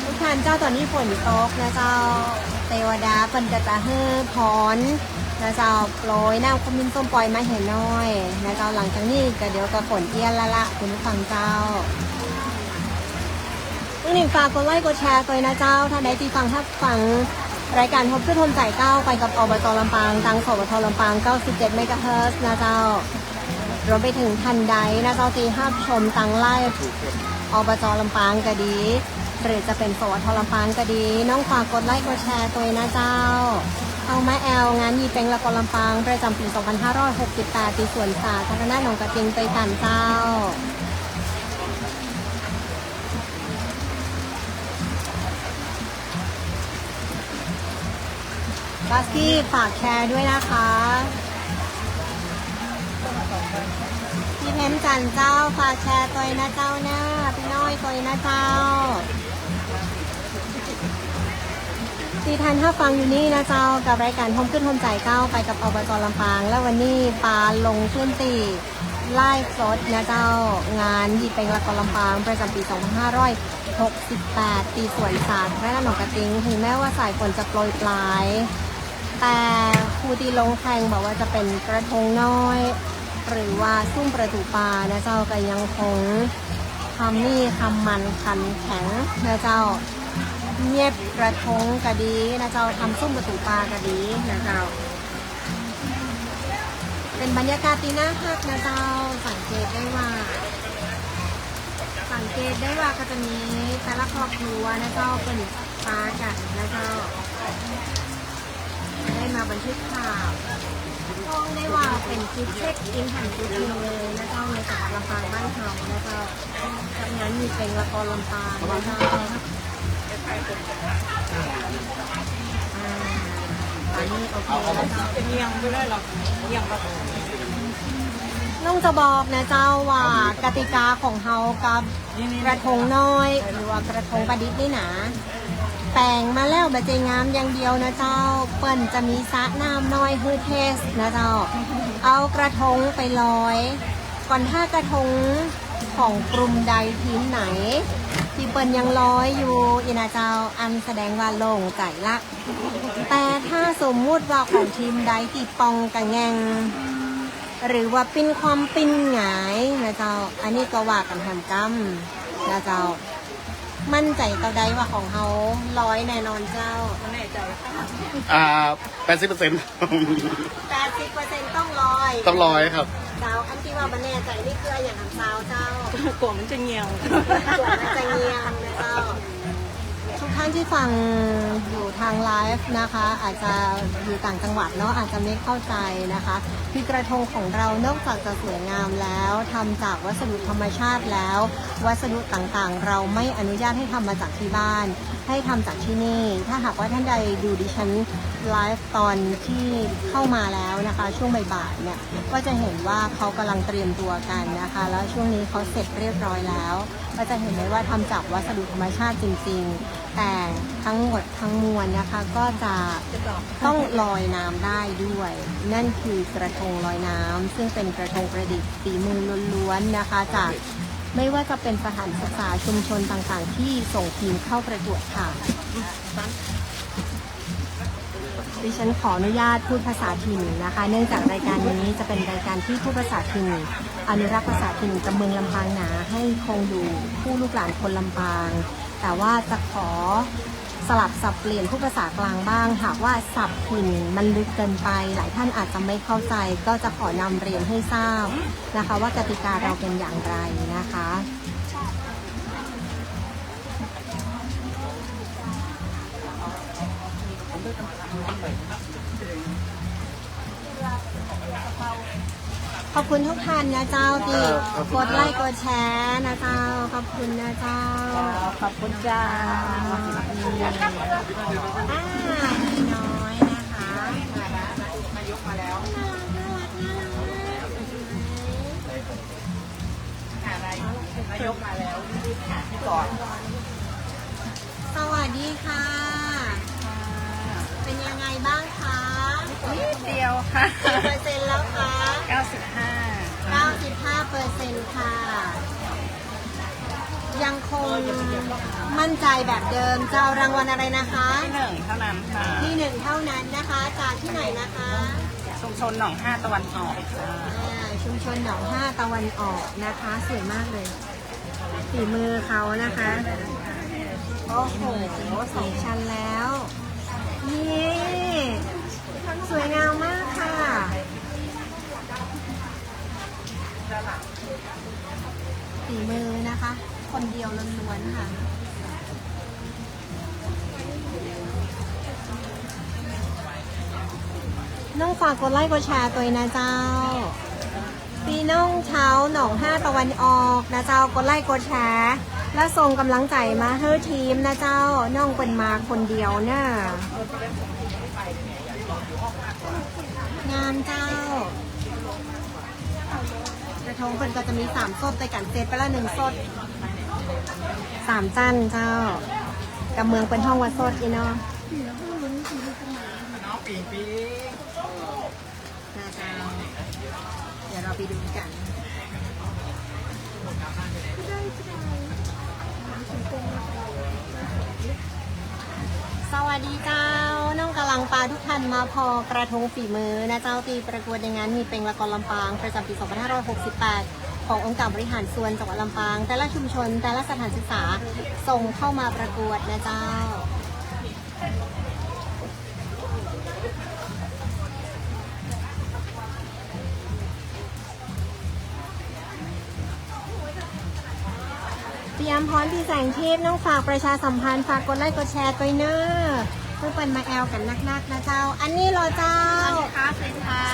ทุกท่านเจ้า ต๋อนนี้ฝนตกนะเจ้า เตวดาเปิ้นก็จะหื้อพรนะเจ้า โปรยน้ำขมิ้นส้มปล่อยมาเหียน้อยนะเจ้า หลังจากนี้ก็เดี๋ยวก็ฝนเอี้ยนละละ คุณผู้ฟังเจ้า เปิ้นหนึ่งฝากกดไลก์กดแชร์ตวยนะเจ้า ท่านใดตี้ฟังฮับฟังรายก๋านฮบจุดฮบใจ๋เก้าไปกับ อบจ.ลำปาง ตาง สวท.ลำปาง เก้าสิบเจ็ดเมกะเฮิรตซ์นะเจ้า รวมไปเถิงท่านใดนะเจ้า ตี้ฮับชมตางไลฟ์ อบจ.ลำปางก็ดี หรือจะเป๋น สวท.ลำปางก็ดี น้องฝากกดไลก์กดแชร์ตวยนะเจ้า เข้ามาแอวงานยี่เป็งละกอลำปางประจ๋ำปี๋สองพันห้าร้อยหกสิบแปด ตี้สวนสาธารณะหนองกระติงตวยกั๋นเจ้า บาสกี้ฝากแชร์ด้วยนะคะ พี่เพ็ญจันทร์เจ้า ฝากแชร์ตวยนะเจ้านะ พี่น้อยตวยนะเจ้า ตี้ท่านฮับฟังอยู่นี้นะเจ้า กับรายก๋านฮบจุดฮบใจ๋เก้าไปกับ อบจ.ลำปาง และวันนี้ปาลงพื้นตี้ ไลฟ์สดนะเจ้า งานยี่เป็งละกอลำปางประจ๋ำปี๋สองพันห้าร้อยหกสิบแปด ตี้สวนสาธารณะหนองกระติง ถึงแม้ว่าสายฝนจะโปรยปราย แต่ผู้ตี้ลงแข่งบ่ว่าจะเป๋นกระทงน้อย หรือว่าซุ่มประตู๋ปานะเจ้า ก็ยังคงทำนี่ทำมันขันแข็งนะเจ้า เย็บกระทงก็ดีนะเจ้า ทำซุ่มประตู๋ปาก็ดีนะเจ้า เป๋นบรรยากาศตี้น่าฮักนะเจ้า สังเกต ได้ว่า สังเกตได้ว่าก็จะมีแต่ละครอบครัวนะเจ้า เปิ้นปากั๋นนะเจ้า ได้มาบันทึกภาพ ต้องได้ว่าเป๋นจุดเช็คอินแห่งจุดหนึ่งเลยนะเจ้า ในจังหวัดลำปางบ้านเฮานะเจ้า จัดงานมีเปงละกอนลำปางนะเจ้า อ่า อันนี้โอเคแล้วเจ้า น้องจะบอกนะเจ้าว่ากติกาของเฮากับกระทงน้อย หรือว่ากระทงประดิษฐ์นี่นะ แป๋งมาแล้วบ่ใจ้งามอย่างเดียวนะเจ้า เปิ้นจะมีสระน้ำน้อยหื้อเทสนะเจ้า เอากระทงไปลอย ก่อนถ้ากระทงของกลุ่มใดทีมไหน ตี้เปิ้นยังลอยอยู่อี้นะเจ้า อันแสดงว่าโล่งใจ๋ละ แต่ถ้าสมมุติว่าของทีมใดตี้ป่องกะแง่ง หรือว่าปิ้นคว่ำปิ้นหงายนะเจ้า อันนี้ก็ว่ากั๋นแหมกำนะเจ้า มั่นใจ๋เต้าใดว่าของเฮาลอยแน่นอนเจ้า อ่า แปดสิบเปอร์เซ็นต์ แปดสิบเปอร์เซ็นต์ต้องลอย ต้องลอยครับ เจ้า อันตี้ว่าบ่แน่ใจ๋นี่คืออะหยังหำเจ้า เจ้า กั๋วมันจะเงียง กั๋วมันจะเงียงนะเจ้า ทุกท่านที่ฟังอยู่ทางไลฟ์นะคะ อาจจะอยู่ต่างจังหวัดเนาะ อาจจะไม่เข้าใจนะคะ คือกระทงของเรานอกจากจะสวยงามแล้วทำจากวัสดุธรรมชาติแล้ว วัสดุต่างๆ เราไม่อนุญาตให้ทำมาจากที่บ้าน ให้ทำจากที่นี่ ถ้าหากว่าท่านใดดูดิฉันไลฟ์ตอนที่เข้ามาแล้วนะคะ ช่วงบ่ายๆ เนี่ย ก็จะเห็นว่าเขากำลังเตรียมตัวกันนะคะ แล้วช่วงนี้เขาเสร็จเรียบร้อยแล้ว ก็จะเห็นได้ว่าทำจากวัสดุธรรมชาติจริงๆ แต่ทั้งหมดทั้งมวลนะคะ ก็จะต้องลอยน้ำได้ด้วย นั่นคือกระทงลอยน้ำ ซึ่งเป็นกระทงประดิษฐ์ฝีมือล้วนๆ นะคะ จากไม่ว่าจะเป็นสถานศึกษาชุมชนต่างๆ ที่ส่งทีมเข้าประกวดค่ะ ดิฉันขออนุญาตพูดภาษาถิ่นนะคะ เนื่องจากรายการนี้จะเป็นรายการที่พูดภาษาถิ่น อนุรักษ์ภาษาถิ่นกับเมืองลำปางหนา ให้คงอยู่คู่ลูกหลานคนลำปาง แต่ว่าจะขอสลับสับเปลี่ยนพูดภาษากลางบ้าง หากว่าศัพท์ถิ่นมันลึกเกินไป หลายท่านอาจจะไม่เข้าใจ ก็จะขอนำเรียนให้ทราบนะคะ ว่ากติกาเราเป็นอย่างไรนะคะ ขอบคุณทุกท่านนะเจ้า ตี้ ครับ ขอบคุณ กดไลค์ ครับ กดแชร์นะเจ้า ขอบคุณนะเจ้า ขอบคุณเจ้า อ่า มีน้อยนะคะ น่ารัก น่ารัก น่ารักมาก นายกมาแล้ว รีบหาที่จอด สวัสดีค่ะ เป็นยังไงบ้างคะ นิดเดียวค่ะ กี่เปอร์เซ็นต์แล้วคะ เก้าสิบห้า เก้าสิบห้าเปอร์เซ็นต์ค่ะ ยังคงมั่นใจแบบเดิม จะเอารางวัลอะไรนะคะ ที่หนึ่งเท่านั้นค่ะ ที่หนึ่งเท่านั้นนะคะ จากที่ไหนนะคะ ชุมชนหนองห้าตะวันออกค่ะ อ่า ชุมชนหนองห้าตะวันออกนะคะ สวยมากเลย ฝีมือเขานะคะ โอ้โห สองชั้นแล้ว นี่ สวยงามมากค่ะ ฝีมือนะคะ คนเดียวล้วนๆค่ะ น้องฝากกดไลค์กดแชร์ตวยนะเจ้า ปี้น้องชาวหนองห้าตะวันออกนะเจ้า กดไลค์กดแชร์ และส่งกำลังใจ๋มาหื้อทีมนะเจ้า น้องเปิ้นมาคนเดียวเน่อ งามเจ้า กระทงเปิ้นก็จะมีสามส้นตวยกั๋น เสร็จไปแล้วหนึ่งส้น สามจั้นเจ้า กับเมืองเปิ้นฮ้องว่าส้นอี้เนาะ น้องปิงปิง นะเจ้า เดี๋ยวเราไปดูกั๋น สวัสดีเจ้า น้องก๋ำลังปาทุกท่านมาผ่อกระทงฝีมือนะเจ้า ตี้ประกวดในงานมีเปงละกอนลำปาง ประจ๋ำปี๋สองพันห้าร้อยหกสิบแปด ขององค์การบริหารส่วนจังหวัดลำปาง แต่ละชุมชน แต่ละสถานศึกษา ส่งเข้ามาประกวดนะเจ้า เตรียมพร้อม พี่แสงทิพย์ น้องฝากประชาสัมพันธ์ ฝากกดไลค์กดแชร์ตวยเน่อ เปื้อเปิ้นมาแอวกั๋นนักๆ นะเจ้า อันนี้เหรอเจ้า สวัสดีครับ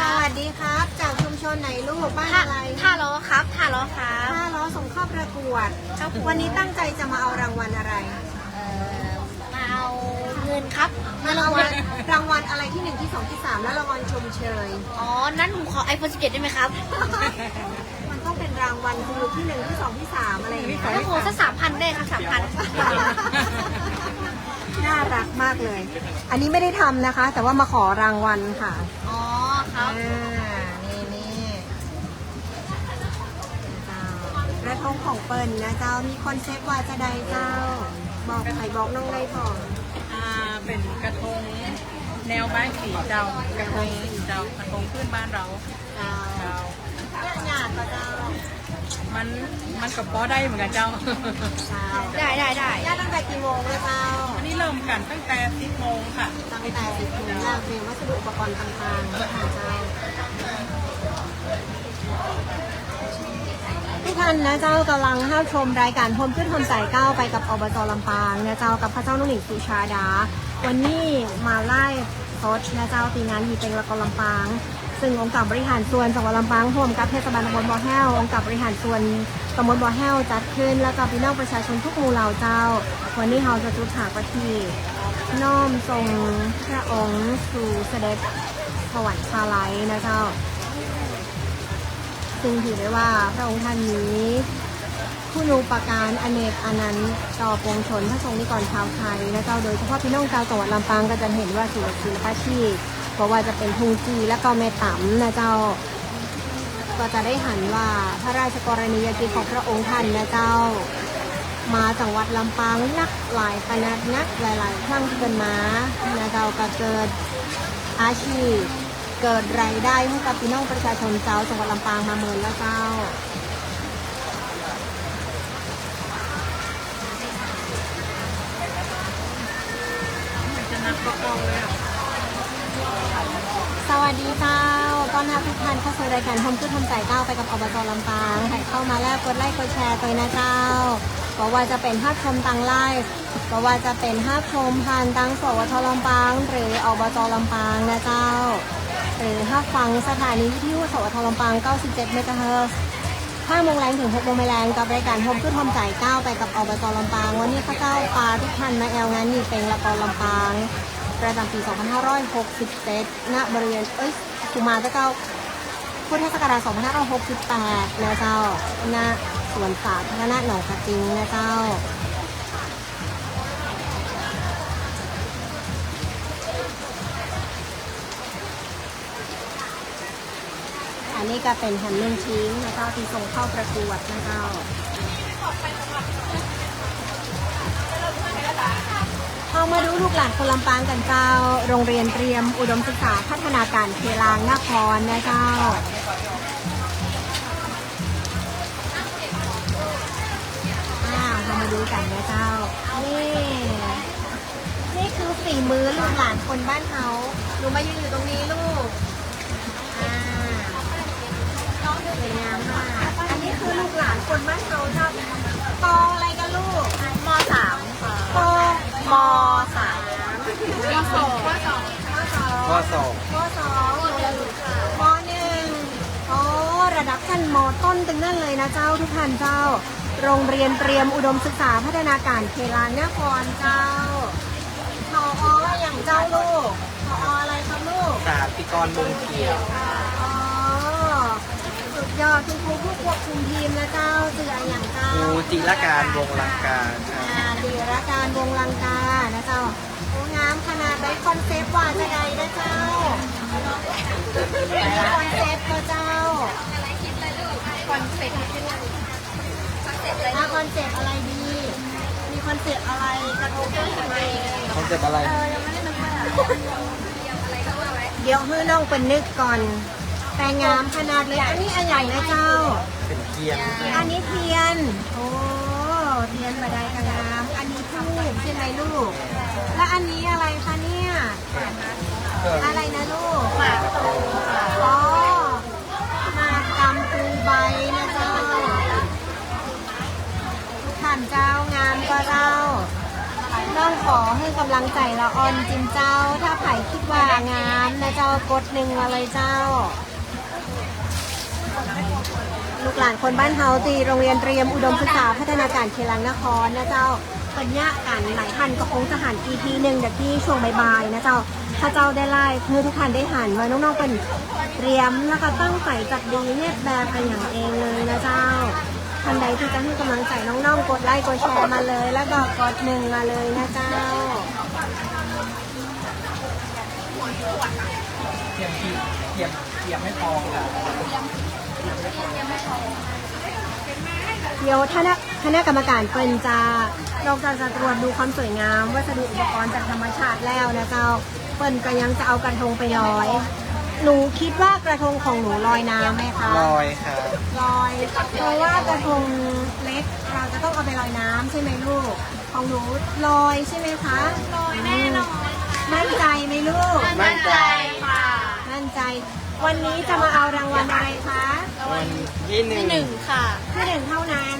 สวัสดีครับ จากชุมชนไหนลูก บ้านอะไร ท่าล้อครับ ท่าล้อครับ ท่าล้อส่งเข้าประกวด ครับ วันนี้ตั้งใจจะมาเอารางวัลอะไร เอ่อ มาเอาเงินครับ มาเอาเงิน รางวัล รางวัลอะไรที่หนึ่ง ที่สอง ที่สาม และรางวัลชมเชย อ๋อ นั้นผมขอไอโฟนสิบเจ็ดได้ไหมครับ มันต้องเป็นรางวัลคือที่หนึ่ง ที่สอง ที่สาม อะไรอย่างเงี้ย โอ้โห สักสามพันได้ครับ สามพัน น่ารักมากเลย อันนี้ไม่ได้ทำนะคะ แต่ว่ามาขอรางวัลค่ะ อ๋อ ครับ อ่า นี่ นี่ เจ้า กระทงของเปิ้นนะเจ้า มีคอนเซปต์ว่าจะใดเจ้า บอก ใผบอกน้องได้ก่อน อ่า เป๋นกระทงแนวบ้านสีเจ้า กระทงสีเจ้า กระทงพื้นบ้านเฮา เจ้า เจ้า เนี่ย หยาดก็เจ้า มัน มันก็ปอได้เหมือนกั๋นเจ้า เจ้า ได้ ได้ ได้ ย่าตั้งแต่กี่โมงนะเจ้า อันนี้เริ่มกั๋นตั้งแต่สิบโมงค่ะ ตั้งแต่สิบโมง แล้วเตรียมวัสดุอุปกรณ์ต่างๆ นะคะเจ้า ทุกท่านนะเจ้า ก่ำลังฮับชมรายก๋านโฮมกึ๊ดโฮมใจ๋เก้าไปกับ อบจ ลำปางนะเจ้า กับข้าเจ้าน้องหนิงสุชาดา วันนี้มาไลฟ์ สดนะเจ้า ตี้งานยี่เป็งละกอลำปาง ซึ่งองค์การบริหารส่วนจังหวัดลำปางร่วมกับเทศบาลตำบลบ่อแห้ว องค์การบริหารส่วนตำบลบ่อแห้วจัดขึ้น แล้วก็ปี้น้องประชาชนกู้หมู่เหล่าเจ้า วันนี้เฮาจะจุดผาประทีปน้อมส่งพระองค์สู่เสด็จสวรรคาลัยนะเจ้า ซึ่งถือได้ว่าพระองค์ท่านมี คุณูปการอเนกอนันต์ต่อปวงชนพระสงฆ์นิกรชาวไทยนะเจ้า โดยเฉพาะปี้น้องเจ้าจังหวัดลำปางก็จะหันว่าศิลปะ ศิลปาชีพ บ่ว่าจะเป๋นทุ่งจี่แล้วก็แม่ต๋ำนะเจ้า ก็จะได้หันว่าพระราชกรณียกิจของพระองค์ท่านนะเจ้า มาจังหวัดลำปางนักหลายขนาดนัก หลายๆ ครั้งตี้เปิ้นมานะเจ้า ก็เกิดอาชีพ เกิดรายได้หื้อกับปี้น้องประชาชนเจ้าจังหวัดลำปางมาเมินแล้วเจ้า สวัสดีเจ้า ต้อนฮับทุกท่านเข้าสู่รายก๋านโฮมกึ๊ดโฮมใจ๋เก้าไปกับ อบจ ลำปาง ใผเข้ามาแล้วกดไลค์กดแชร์ตวยนะเจ้า บ่ว่าจะเป๋นฮับชมตางไลฟ์ บ่ว่าจะเป๋นฮับชมผ่านตาง สวท ลำปาง หรือ อบจ ลำปางนะเจ้า หรือฮับฟังสถานีวิทยุ สวท ลำปาง เก้าสิบเจ็ด เมกะเฮิรตซ์ ห้าโมงแลงเถิงหกโมงแลง กับรายก๋านโฮมกึ๊ดโฮมใจ๋เก้าไปกับ อบจ ลำปาง วันนี้ข้าเจ้าปาทุกท่านมาแอวงานยี่เป็งละกอลำปาง ประจ๋ำปี๋สองพันห้าร้อยหกสิบเจ็ด ณ บริเวณ เอ้ย กุมารเจ้า พุทธศักราชสองพันห้าร้อยหกสิบแปดนะเจ้า ณ สวนสาธารณะหนองกระจิงนะเจ้า อันนี้ก็เป๋นแหมนึ่งชิ้นนะเจ้า ตี้ส่งเข้าประกวดนะเจ้า เฮามาดูลูกหลานคนลำปางกั๋นเจ้า โรงเรียนเตรียมอุดมศึกษาพัฒนาการเขลางนครนะเจ้า อ่า เฮามาดูกั๋นนะเจ้า นี่ นี่คือฝีมือลูกหลานคนบ้านเฮา หนูมายืนอยู่ตรงนี้ลูก อ่า สวยงามมาก อันนี้คือลูกหลานคนบ้านเฮาเจ้า ปออะไรกั๋นลูก ม.สาม ค่ะ ปอ ม.สาม ม.สอง ม.สอง ม.สอง ม.สอง ม.หนึ่ง อ๋อ ระดับชั้น ม.ต้น ตึงนั้นเลยนะเจ้า ทุกท่านเจ้า โรงเรียนเตรียมอุดมศึกษาพัฒนาการเขลางนครเจ้า ผอ.อะหยังเจ้าลูก ผอ.อะไรครับลูก สาธิกร วงศ์เขียว อ๋อ สุดยอด คุณครูผู้ควบคุมทีมนะเจ้า จื้ออะหยังเจ้า ครูจิรการ วงศ์ลังกาครับ อ่า จิรการ วงศ์ลังกานะเจ้า โอ้ งามขนาดใด คอนเซปต์ว่าจะใดนะเจ้า มีคอนเซปต์ก็เจ้า คอนเซปต์ อ่ะ คอนเซปต์อะไรดี มีคอนเซปต์อะไร กระทงอะไร คอนเซปต์อะไร เดี๋ยวหื้อน้องเปิ้นนึกก่อน แต่งามขนาดเลย อันนี้อะหยังนะเจ้า เป๋นเทียน อันนี้เทียน โอ้ เทียนบ่าใดก็งาม อันนี้ธูปใช่ไหมลูก แล้วอันนี้อะไรคะเนี่ย อะไรนะลูก หมากพลูค่ะ อ๋อ หมากกำพลูใบนะเจ้า ทุกท่านเจ้า ขอหื้อกำลังใจ๋ละอ่อนจริงเจ้า ถ้าใผกึ๊ดว่างามนะเจ้า กดหนึ่งมาเลยเจ้า ลูกหลานคนบ้านเฮาตี้โรงเรียนเตรียมอุดมศึกษาพัฒนาการเขลังนครนะเจ้า เปิ้นเยียะกั๋นหลายต้านก็คงจะหัน อีพี หนึ่ง เดี๋ยวตี้ช่วงบ่ายๆ นะเจ้า ข้าเจ้าได้ไลฟ์หื้อทุกท่านได้หันว่าน้องๆ เปิ้นเตรียมแล้วก็ตั้งใจ๋จัดดีเฮ็ดแบบกั๋นอย่างเองเลยนะเจ้า ท่านใดตี้จะหื้อกำลังใจ๋น้องๆ กดไลค์กดแชร์มาเลย แล้วก็กดหนึ่งมาเลยนะเจ้า เตรียม เตรียม เตรียมให้พอ เดี๋ยวคณะ คณะกรรมการเปิ้นจะ นอกจากจะตรวจดูความสวยงามวัสดุอุปกรณ์จากธรรมชาติแล้วนะเจ้า เปิ้นก็ยังจะเอากระทงไปลอย หนูคิดว่ากระทงของหนูลอยน้ำไหมคะ ลอยครับ ลอย เพราะว่ากระทงเล็กเราจะต้องเอาไปลอยน้ำใช่ไหมลูก ของหนูลอยใช่ไหมคะ ลอยแน่นอน มั่นใจไหมลูก มั่นใจค่ะ มั่นใจ วันนี้จะมาเอารางวัลอะไรคะ รางวัลที่หนึ่ง ที่หนึ่งค่ะ ที่หนึ่งเท่านั้น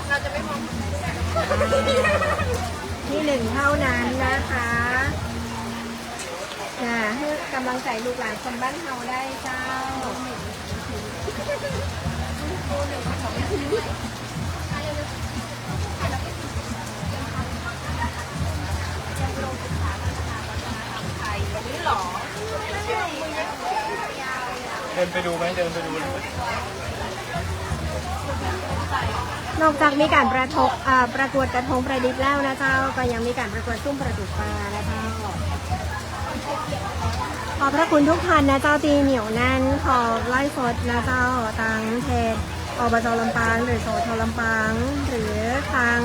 เราจะไม่มอง ที่หนึ่งเท่านั้นนะคะ อ่า หื้อกำลังใจ๋ลูกหลานคนบ้านเฮาได้เจ้า เดินไปดูไหม เดินไปดูไหม นอกจากมีก๋านประทง อ่า ประกวดกระทงประดิษฐ์แล้วนะเจ้า ก็ยังมีก๋านประกวดซุ่มประตูปานะเจ้า ขอบพระคุณทุกท่านนะเจ้า ตี้เหนียวแน่น ขอไลฟ์สดนะเจ้า ตางเพจ อบจ ลำปาง หรือ สท ลำปาง หรือตาง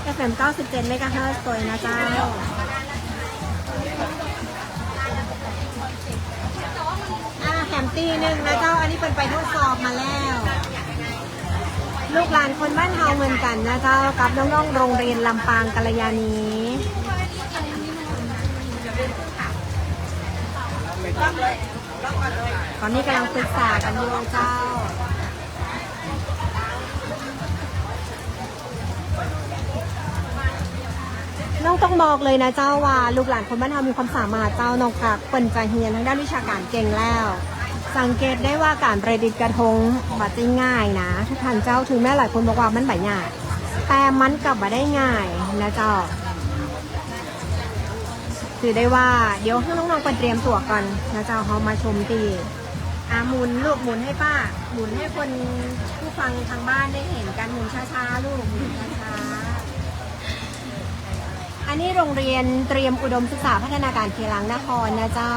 เอฟเอ็ม เก้าสิบเจ็ด เมกะเฮิรตซ์ ตวยนะเจ้า อ่า แถมตี้นึ่งนะเจ้า อันนี้เปิ้นไปทดสอบมาแล้ว ลูกหลานคนบ้านเฮาเหมือนกั๋นนะเจ้า กับน้องๆ โรงเรียนลำปางกัลยาณี ต๋อนนี้ก๋ำลังปรึกษากั๋นอยู่เจ้า น้องต้องบอกเลยนะเจ้าว่าลูกหลานคนบ้านเฮามีความสามารถเจ้า นอกจากเปิ้นจะเฮียนตางด้านวิชาก๋านเก่งแล้ว สังเกตได้ว่าก๋านประดิษฐ์กระทงบ่ใจ้ง่ายนะ ทุกท่านเจ้า ถึงแม้หลายคนบอกว่ามันบ่ยาก แต่มันก็บ่ได้ง่ายนะเจ้า ถือได้ว่าเดี๋ยวหื้อน้องๆ เปิ้นเตรียมตั๋วก่อนนะเจ้า เฮามาชมตี้ อ่ะ หมุนลูก หมุนให้ป้า หมุนให้คนผู้ฟังทางบ้านได้เห็นกั๋น หมุนช้าๆ ลูก หมุนช้าๆ อันนี้โรงเรียนเตรียมอุดมศึกษาพัฒนาการเขลังนครนะเจ้า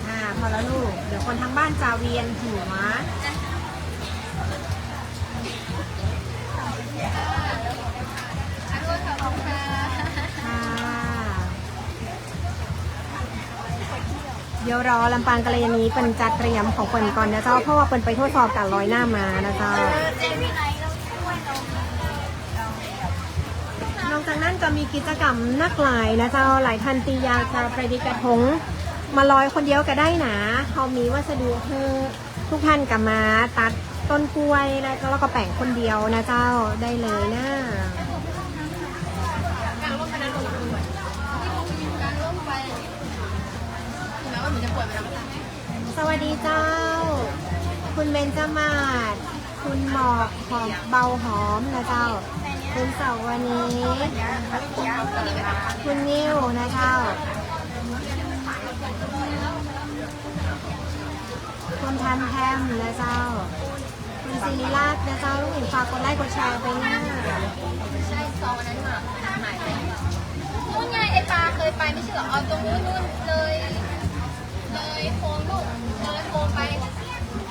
อ่า พอแล้วลูก เดี๋ยวคนทางบ้านจะเวียนหัว ค่ะ เดี๋ยวรอลำปางกัลยาณีเปิ้นจัดเตรียมของเปิ้นก่อนนะเจ้า เพราะว่าเปิ้นไปทดสอบก๋านลอยน้ำมานะเจ้า นอกจากนั้นก็มีกิจกรรมนักหลายนะเจ้า หลายท่านตี้อยากจะประดิษฐ์กระทง มาลอยคนเดียวก็ได้นะ เฮามีวัสดุหื้อ ทุกท่านก็มาตัดต้นกล้วยแล้วก็ แล้วก็แป๋งคนเดียวนะเจ้า ได้เลยนะ สวัสดีเจ้า คุณเบญจมาศ คุณหมอกหอม เบาหอมนะเจ้า คุณเสาวนี คุณนิวนะเจ้า คุณทันแพมนะเจ้า คุณศิริราชนะเจ้า ลูกหญิงฝากกดไลค์กดแชร์ไปนะ ใช่ ซองอันนั้นน่ะ หายไป นู่นไง ไอ้ปาเคยไปไม่ใช่เหรอ เอาตรงนู้นนู่นเลย เลยโฮมลูก เลยโฮมไป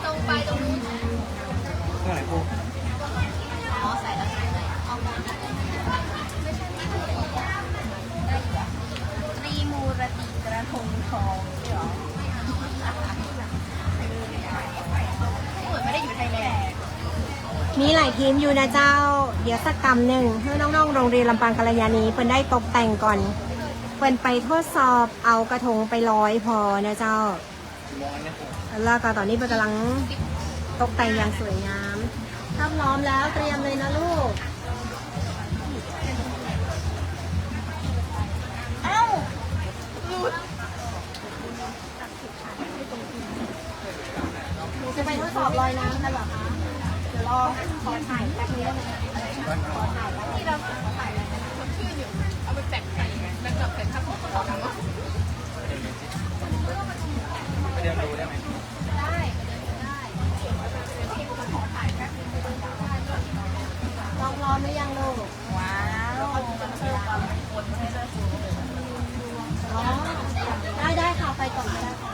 ตรงไปตรงนู้น ตรงไหนครู อ๋อ ใส่แล้วใช่ไหม เอามา ไม่ใช่ ไม่ใช่ ตรีมูรตีกระทงทองเหรอ เหมือนไม่ได้อยู่ไทยแลนด์ มีหลายทีมอยู่นะเจ้า เดี๋ยวสักกำนึ่ง หื้อน้องๆ โรงเรียนลำปางกัลยาณี เปิ้นได้ตกแต่งก่อน เปิ้นไปทดสอบเอากระทงไปลอยพอนะเจ้า แล้วก็ต๋อนนี้เปิ้นก๋ำลังตกแต่งอย่างสวยงาม ถ้าพร้อมแล้วเตรียมเลยนะลูก จะไปทดสอบลอยน้ำกันเหรอคะ? เดี๋ยวรอขอถ่ายแป๊บนึงได้ไหม? ขอถ่ายแป๊บนึง ที่เราขอถ่ายแป๊บนึง สดชื่นอยู่ เอาไปแปะใส่ แล้วก็ใส่ผ้าปู ไปเดินดูได้ไหม? ได้ ไปเดินดูได้ ขอถ่ายแป๊บนึง ลองร้อนหรือยังลูก? ว้าว อ๋อ ได้ ได้ค่ะ ไปก่อนก็ได้ค่ะ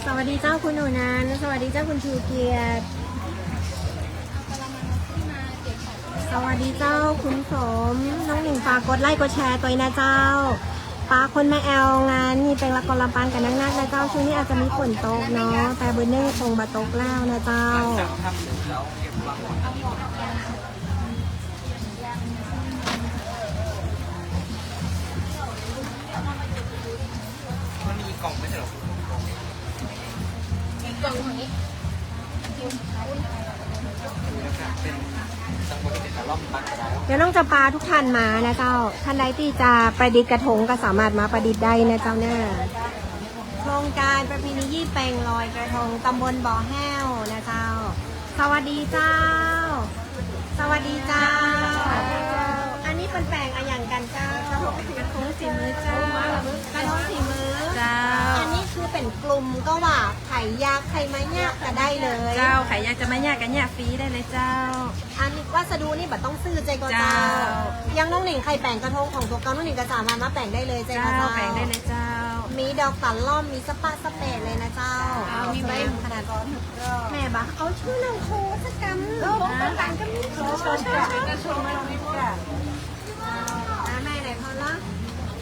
สวัสดีเจ้าคุณหนูนันท์ สวัสดีเจ้าคุณชูเกียรติ สวัสดีเจ้าคุณสม น้องหนิงฝากกดไลก์กดแชร์ตวยนะเจ้า ปาคนมาแอวงานนี่เป๋นละกอลำปางกั๋นนักๆ นะเจ้า ช่วงนี้อาจจะมีฝนตกเนาะ แต่เบอร์นึ่งคงบ่ตกแล้วนะเจ้า มันมีกล่องไม่ใช่เหรอ? อีกกล่องหนึ่ง เดี๋ยวน้องจะปาทุกท่านมานะเจ้า ท่านใดตี้จะประดิษฐ์กระทงก็สามารถมาประดิษฐ์ได้นะเจ้าเน่อ โครงการประเพณียี่เป็งลอยกระทงตำบลบ่อแห้วนะเจ้า สวัสดีเจ้า สวัสดีเจ้า อันนี้เปิ้นแป๋งอะหยังกั๋นเจ้า? กระทงสีมือเจ้า กระทงสีมือ เจ้า อันนี้คือเป๋นกลุ่มก็ว่า ใผอยาก ใผบ่อยากก็ได้เลย เจ้า ใผอยากจะบ่อยากก็เนี่ยฟรีได้เลยเจ้า อันนี้วัสดุนี่บ่ต้องซื้อใจ้ก่อเจ้า เจ้า อย่างน้องหนิงใค่แป๋งกระทงของตั๋วเก่า น้องหนิงก็สามารถมาแป๋งได้เลยใจ้ก่อเจ้า เจ้า แป๋งได้เลยเจ้า มีดอกตะล่อม มีสะปะสะเป๋เลยนะเจ้า เจ้า มีใบขนาด แม่บ่าเอาชื่อน้องโคสักกำ เออ ของต่างๆ ก็มี โค โค โค โค อ่า แม่ไหนพอละ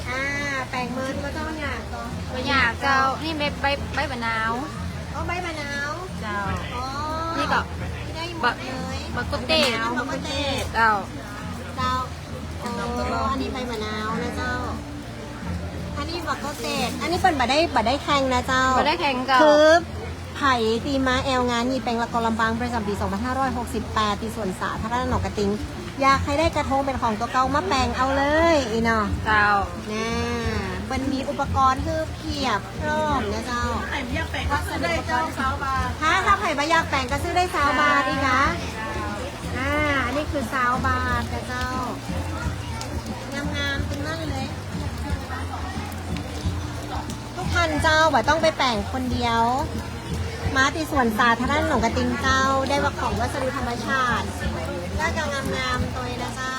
อ่า แป๋งเมินก็เจ้าเนี่ย บ่อยากเจ้า นี่ใบ ใบ ใบบ่านาว อ๋อ ใบบ่านาว เจ้า อ๋อ นี่ก็ นี่ได้หมดเลย บักกุเตด บักกุเตด เจ้า เจ้า อ๋อ อันนี้ใบบ่านาวนะเจ้า อันนี้บักกุเตด อันนี้เปิ้นบ่ได้ บ่ได้แข่งนะเจ้า บ่ได้แข่งเจ้า คือใผตี้มาแอวงานยี่เป็งละกอลำปางประจ๋ำปี๋สองพันห้าร้อยหกสิบแปด ตี้สวนสาธารณะหนองกระติง อยากใค่ได้กระทงเป๋นของตั๋วเก่ามาแป๋งเอาเลย อี้เนาะ เจ้า น่า เปิ้นมีอุปกรณ์หื้อเพียบพร้อมนะเจ้า ใผบ่อยากแป๋งก็ซื้อได้เจ้า ซาวบาท ฮะ ถ้าใผบ่อยากแป๋งก็ซื้อได้ซาวบาท อี้กา อ่า อันนี้คือซาวบาทนะเจ้า งามๆ ตึงนั้นเลย ทุกท่านเจ้า บ่ต้องไปแป๋งคนเดียว มาตี้สวนสาธารณะหนองกระติงเจ้า ได้ว่าของวัสดุธรรมชาติ และก็งามๆ ตวยนะเจ้า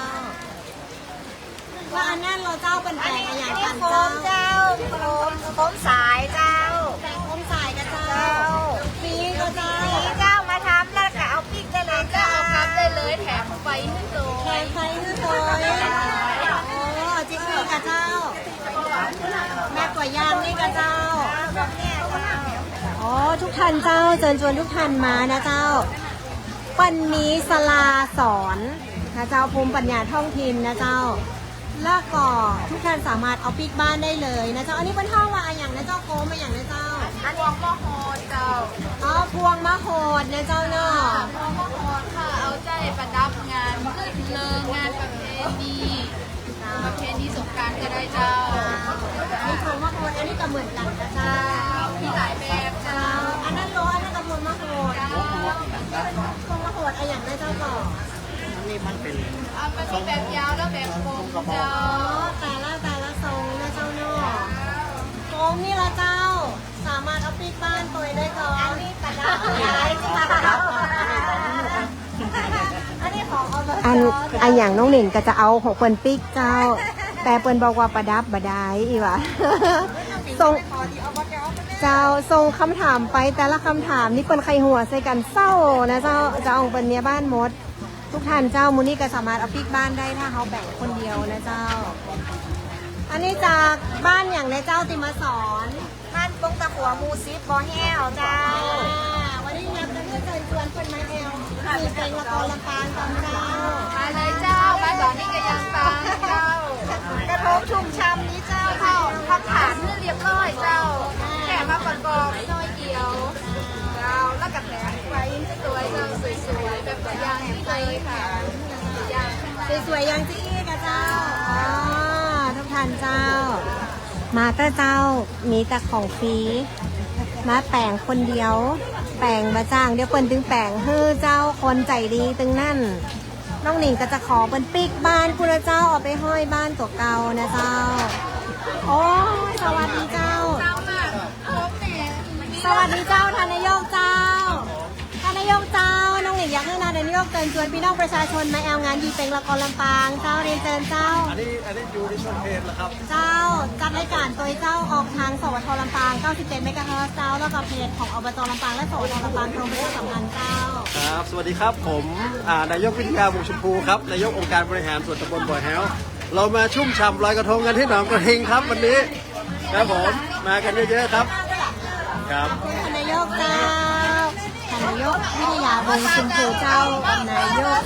ว่าอันนั้นเฮาเจ้าเปิ้นแป๋งอะหยังกั๋นเจ้า อันนี้โคมเจ้า โคม โคมสายเจ้า แป๋งโคมสายกาเจ้า เจ้า ฟรีกาเจ้า ฟรีเจ้า มาทำแล้วก็เอาปิ๊กได้เลยเจ้า เอาปิ๊กได้เลย แถมไฟหื้อตวย แถมไฟหื้อตวย โอ้ จิ๊กนี่กาเจ้า แม่ตั๋วยางนี่กาเจ้า อ๋อ ทุกท่านเจ้า เจิญจวนทุกท่านมานะเจ้า เปิ้นมีศาลาสอนนะเจ้า ภูมิปัญญาท้องถิ่นนะเจ้า แล้วก็ทุกท่านสามารถเอาปิ๊กบ้านได้เลยนะเจ้า อันนี้เปิ้นฮ้องว่าอะหยังนะเจ้า โคมอะหยังนะเจ้า อันนี้พวงมโหดเจ้า อ๋อ พวงมโหดนะเจ้าเนาะ พวงมโหดค่ะ เอาใจ๊ประดับงานรื่นเริง งานประเพณี ประเพณีสงกรานต์ก็ได้เจ้า มีของมาโหด อันนี้ก็เหมือนกั๋นนะเจ้า มีหลายแบบเจ้า อันนั้นโล อันนั้นก็พวงมาโหด เจ้า พวงมาโหดอะหยังนะเจ้าก่อ อันนี้มันเป๋น อ่า มันมีแบบยาวและแบบกลมเจ้า อ๋อ แต่ละ แต่ละทรงนะเจ้าเนาะ กลมนี่ละเจ้า สามารถเอาปิ๊กบ้านตวยได้ก่อ อันนี้ประดับขายเจ้า อันนี้ของ อบจ อัน เจ้า อะหยังน้องหนิงก็จะเอาของเปิ้นปิ๊กเจ้า แต่เปิ้นบอกว่าประดับบ่ได้อี้หว่า ส่ง เจ้า ส่งคำถามไปแต่ละคำถามนี่เปิ้นใค่หัวใส่กั๋นเศร้านะเจ้า จะเอาของเปิ้นเมียบ้านหมด ทุกท่านเจ้า มื้อนี้ก็สามารถเอาปิ๊กบ้านได้ ถ้าเฮาแป๋งคนเดียวนะเจ้า อันนี้จากบ้านหยังนะเจ้าตี้มาสอน บ้านปงตะขัว หมู่สิบ บ่อแห้วเจ้า อ่า วันนี้นับกันเพื่อเชิญชวนคนมาแอว มีเพลงละครลำปางกันเจ้า มาเลยเจ้า มาสอนนี่ก็ยังฟังเจ้า กระทงชุ่มฉ่ำนี้เจ้า เข้าคำถามเพื่อเรียบร้อย สวยๆ อย่างจะอี้กะเจ้า อ๋อ ทุกท่านเจ้า มาเต๊อะเจ้า มีแต่ของฟรี มาแป๋งคนเดียว แป๋งบ่าจ้าง เดี๋ยวเปิ้นตึงแป๋งหื้อเจ้า คนใจ๋ดีตึงนั้น น้องหนิงก็จะขอเปิ้นปิ๊กบ้านพู้นนะเจ้า เอาไปห้อยบ้านตั๋วเก่านะเจ้า โอ้ย สวัสดีเจ้า สวัสดีเจ้า ท่านนายกเจ้า ท่านนายกเจ้า น้องหนิงอยากหื้อท่านนายกเจิญจวนปี้น้องประชาชนมาแอลงานยี่เป็งละครลำปางเจ้า เรียนเจิญเจ้า อันนี้ อันนี้อยู่ในช่วงเพจแล้วครับ เจ้า จัดรายก๋านโดยเจ้า ออกทาง สวท ลำปาง เก้าสิบเจ็ด เมกะเฮิรตซ์เจ้า แล้วก็เพจของ อบจ ลำปาง และ สวท ลำปาง กรมประชาสัมพันธ์เจ้า ครับ สวัสดีครับ ผม อ่า นายกวิทยาวงศ์ชมพูครับ นายกองค์การบริหารส่วนตำบลบ่อแฮ้ว เรามาชุ่มฉ่ำลอยกระทงกันที่หนองกระทิงครับวันนี้ ครับผม มากันเยอะๆ ครับ ครับ ท่านนายกเจ้า ท่านนายกวิทยาวงศ์ชมพูเจ้า นายก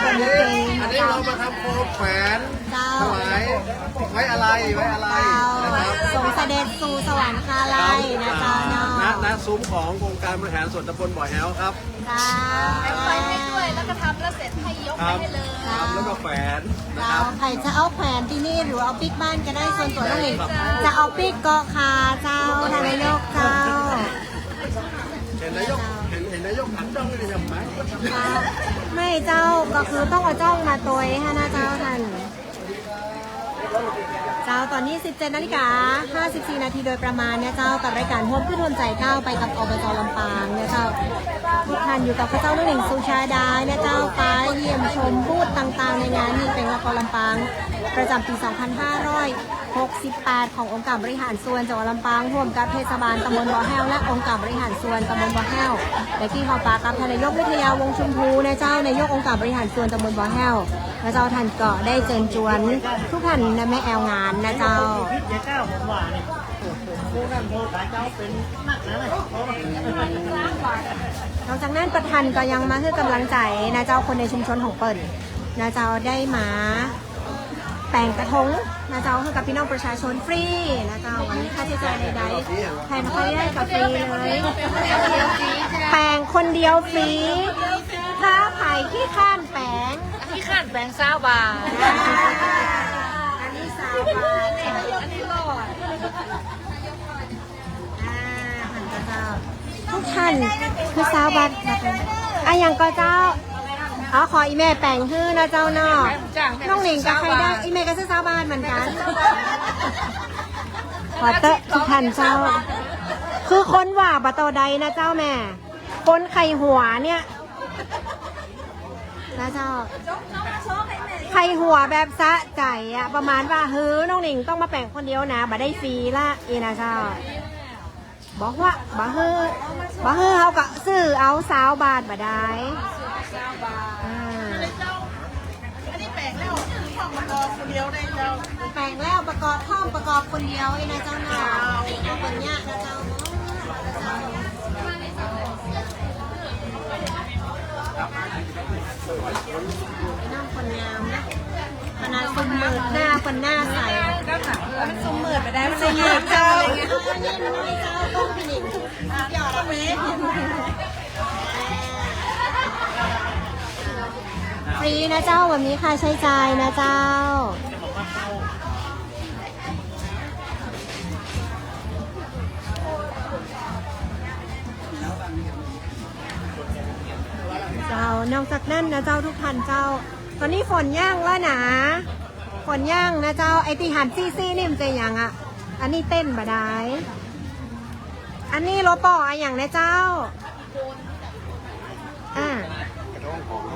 อันนี้ อันนี้เรามาทำโคมแขวน เจ้า ถวาย ไว้อาลัย ไว้อาลัย เจ้า นะครับ ส่งเสด็จสู่สวรรคาลัยนะเจ้าเนาะ ณ ณ ซุ้มขององค์การบริหารส่วนตำบลบ่อแฮ้วครับ เจ้า แขวนไฟให้ด้วย แล้วก็ทำแล้วเสร็จให้ยกไปให้เลย ครับ ครับ แล้วก็แขวนนะครับ เจ้า ใผจะเอาแขวนตี้นี่หรือเอาปิ๊กบ้านก็ได้ ส่วนตั๋วน้องหนิง ครับ จะเอาปิ๊กก็ค่ะเจ้า ท่านนายกเจ้า เห็นนายก เห็น เห็นนายกหันจ้องนี่ยังไง ไม่เจ้า ก็คือต้องเอาจ้องมาตวยฮะนะเจ้าท่าน เจ้า ต๋อนนี้ สิบเจ็ดนาฬิกาห้าสิบสี่นาทีโดยประมาณเนี่ยเจ้า กับรายก๋านฮ่วมขึ้นฮ่วมใจ๋ก้าวไปกับ อบจ ลำปางเนี่ยเจ้า ทุกท่านอยู่กับข้าเจ้าน้องหนิงสุชาดาเนี่ยเจ้า ไปเยี่ยมชมบูธต่างๆ ในงานยี่เป็งละครลำปาง ประจ๋ำปี๋ สองพันห้าร้อยหกสิบแปด ขององค์การบริหารส่วนจังหวัดลำปาง ฮ่วมกับเทศบาลตำบลบ่อแฮ้ว และองค์การบริหารส่วนตำบลบ่อแฮ้ว และตี้เฮาปากับท่านนายกวิทยาวงศ์ชมพูเนี่ยเจ้า นายกองค์การบริหารส่วนตำบลบ่อแฮ้ว นะเจ้า ท่านก็ได้เจิญจวนทุกท่านนะ มาแอลงานนะเจ้า นอกจากนั้นประธานก็ยังมาหื้อกำลังใจ๋นะเจ้า คนในชุมชนของเปิ้นนะเจ้า ได้มาแป๋งกระทงนะเจ้า หื้อกับปี้น้องประชาชนฟรีนะเจ้า บ่มีค่าใจ๊จ่ายใดๆ แป๋งคนเดียวฟรีเลย แป๋งคนเดียวฟรี ถ้าใผขี้คร้านแป๋ง ขี้คร้านแป๋งซาวบาท อันนี้ซาวบาท อันนี้รอด อ่า หันกะเจ้า ทุกท่านคือซาวบาทนะคะ อะหยังก็เจ้า อ๋อ ขออี่แม่แป๋งหื้อนะเจ้าเนาะ จ้ะ น้องหนิงก็ใค่ได้ อี่แม่ก็ซื้อซาวบาทเหมือนกั๋น ขอเต๊อะทุกท่านเจ้า คือคนว่าบ่าเต้าใดนะเจ้าแม่ คนใค่หัวเนี่ย นะเจ้า ใค่หัวแบบสะใจ๋อะ ประมาณว่า หื้อ น้องหนิงต้องมาแป๋งคนเดียวนะ บ่ได้ฟรีละ อี้นะเจ้า บอกว่า บ่หื้อ บ่หื้อ เฮาก็ซื้อเอาซาวบาทบ่ได้ อ่า อันนี้แป๋งแล้ว ประกอบคนเดียวได้เจ้า แป๋งแล้วประกอบพร้อมประกอบคนเดียวอี้นะเจ้าเนาะ เอาคนเนี้ยนะเจ้า น้องคนงามนะ ขนาดซุ่มมืดหน้า คนหน้าใส มันซุ่มมืดไปได้ มันซุ่มมืดเจ้า เจ้าต้องพี่หนิง ฟรีนะเจ้า บ่มีค่าใจ๊จ่ายนะเจ้า เจ้า นอกจากนั้นนะเจ้า ทุกท่านเจ้า ต๋อนนี้ฝนหยั่งแล้วนะ ฝนหยั่งนะเจ้า ไอ้ตี้หันซี้ๆ นี่มันจะหยังอะ อันนี้เต้นบ่ได้ อันนี้โลปออะหยังนะเจ้า อ่า กระทงของอ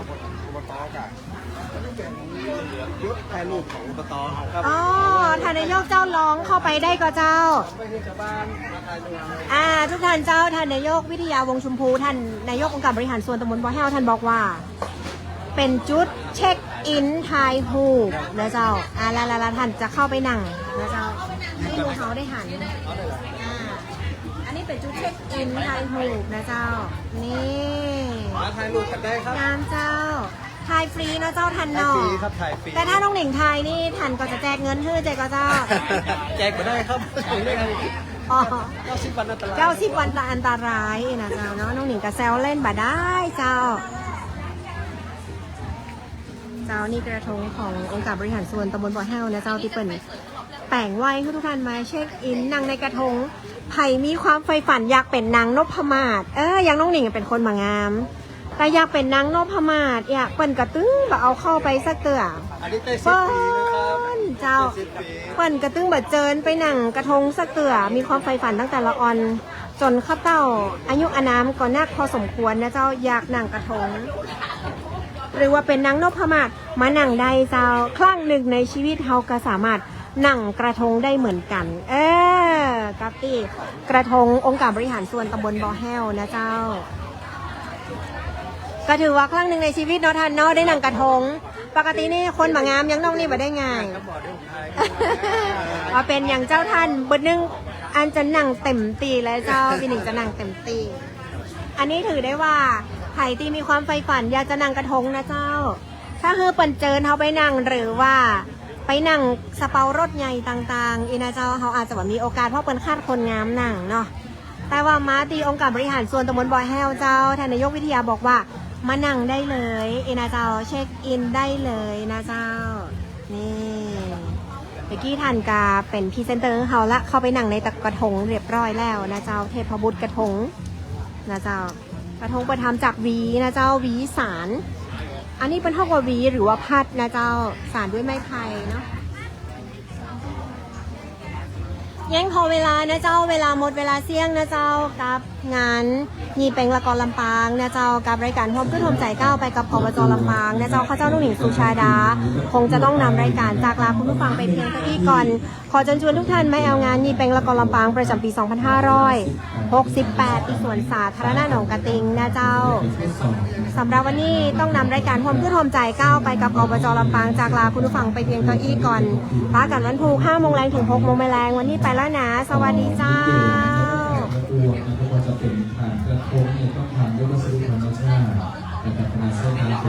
บต.ค่ะ จุดถ่ายรูปของอบต.ครับ อ๋อ ท่านนายกเจ้า ลองเข้าไปได้ก่อเจ้า อ่า ทุกท่านเจ้า ท่านนายกวิทยาวงศ์ชมพู ท่านนายกองค์การบริหารส่วนตำบลบ่อแฮ้ว ท่านบอกว่า เป๋นจุดเช็คอินถ่ายรูปนะเจ้า อ่า แล้ว แล้ว แล้วท่านจะเข้าไปนั่งนะเจ้า ให้หมู่เฮาได้หัน อ่า อันนี้เป๋นจุดเช็คอินถ่ายรูปนะเจ้า นี่ มาถ่ายรูปกันได้ครับ งามเจ้า ถ่ายฟรีนะเจ้า ท่านเนาะ ถ่ายฟรีครับ ถ่ายฟรี แต่ถ้าน้องหนิงถ่ายนี่ ท่านก็จะแจกเงินหื้อ ใจ้ก่อเจ้า แจกบ่ได้ครับ อ๋อ เก้าสิบวันอันตราย เก้าสิบวันอันตรายนะเจ้าเนาะ น้องหนิงก็แซวเล่นบ่ได้เจ้า เจ้า นี่กระทงขององค์การบริหารส่วนตำบลบ่อแห้วนะเจ้า ตี้เปิ้นแป๋งไว้หื้อทุกท่านมาเช็คอินนั่งในกระทง ใผมีความใฝ่ฝันอยากเป๋นนางนพมาศ เออ อย่างน้องหนิงเป๋นคนบ่างาม แต่อยากเป๋นนางนพมาศ เอี้ย เปิ้นก็ตึงบ่เอาเข้าไปสักเตื้อ อันนี้เต้นสิบปีนะครับ เปิ้น เจ้า เต้นสิบปี เปิ้นก็ตึงบ่เจิญไปนั่งกระทงสักเตื้อ มีความใฝ่ฝันตั้งแต่ละอ่อน จ๋นข้าเต้าอายุอานามก็นักพอสมควรนะเจ้า อยากนั่งกระทง หรือว่าเป๋นนางนพมาศ มานั่งได้เจ้า ครั้งหนึ่งในชีวิตเฮาก็สามารถนั่งกระทงได้เหมือนกั๋น เออ กับตี้กระทงองค์การบริหารส่วนตำบลบ่อแห้วนะเจ้า ก็ถือว่าครั้งหนึ่งในชีวิตเนาะท่านเนาะ ได้นั่งกระทง ปกตินี่คนบ่างามอย่างน้องนี่บ่ได้ง่าย ครับ บ่ได้ง่าย ว่าเป๋นอย่างเจ้าท่าน เปิ้นนึ่งอันจะนั่งเต็มตี้เลยเจ้า ปี้หนิงจะนั่งเต็มตี้ อันนี้ถือได้ว่าใผตี้มีความใฝ่ฝันอยากจะนั่งกระทงนะเจ้า ถ้าหื้อเปิ้นเจิญเฮาไปนั่ง หรือว่าไปนั่งสะเปารถใหญ่ต่างๆ อี้นะเจ้า เฮาอาจจะบ่มีโอกาส เพราะเปิ้นขาดคนงามนั่งเนาะ แต่ว่ามาตี้องค์การบริหารส่วนตำบลบ่อแห้วเจ้า ท่านนายกวิทยาบอกว่ามานั่งได้เลย อี้นะเจ้า เช็คอินได้เลยนะเจ้า นี่ เมื่อกี้ท่านก็เป๋นพรีเซนเตอร์เฮาละ เข้าไปนั่งในกระทงเรียบร้อยแล้วนะเจ้า เทพบุตรกระทงนะเจ้า กระทงเปิ้นทำจากหวีนะเจ้า หวีสาน อันนี้เปิ้นฮ้องว่าหวีหรือว่าพัดนะเจ้า สานด้วยไม้ไผ่เนาะ ยังผ่อเวลานะเจ้า เวลาหมดเวลาเสี้ยงนะเจ้า กับงานยี่เป็งละกอลำปางนะเจ้า กับรายการฮ่วมกึ๊ดฮ่วมใจ๋ก้าวไปกับ กบจ ลำปางนะเจ้า ข้าเจ้าน้องหนิงสุชาดา คงจะต้องนำรายการจากลาคุณผู้ฟังไปเพียงเต้าอี้ก่อน ขอเจิญชวนทุกท่านมาแอวงานยี่เป็งละกอลำปางประจ๋ำปี๋สองพันห้าร้อยหกสิบแปด ตี้สวนสาธารณะหนองกระติงนะเจ้า สำหรับวันนี้ต้องนำรายการฮ่วมกึ๊ดฮ่วมใจ๋ก้าวไปกับ กบจ ลำปาง จากลาคุณผู้ฟังไปเพียงเต้าอี้ก่อน ปะกั๋นวันพูกห้าโมงแลงเถิงหกโมงแลง วันนี้ไปแล้วนะ สวัสดีเจ้า ต้องทำด้วยวัสดุธรรมชาตินะครับ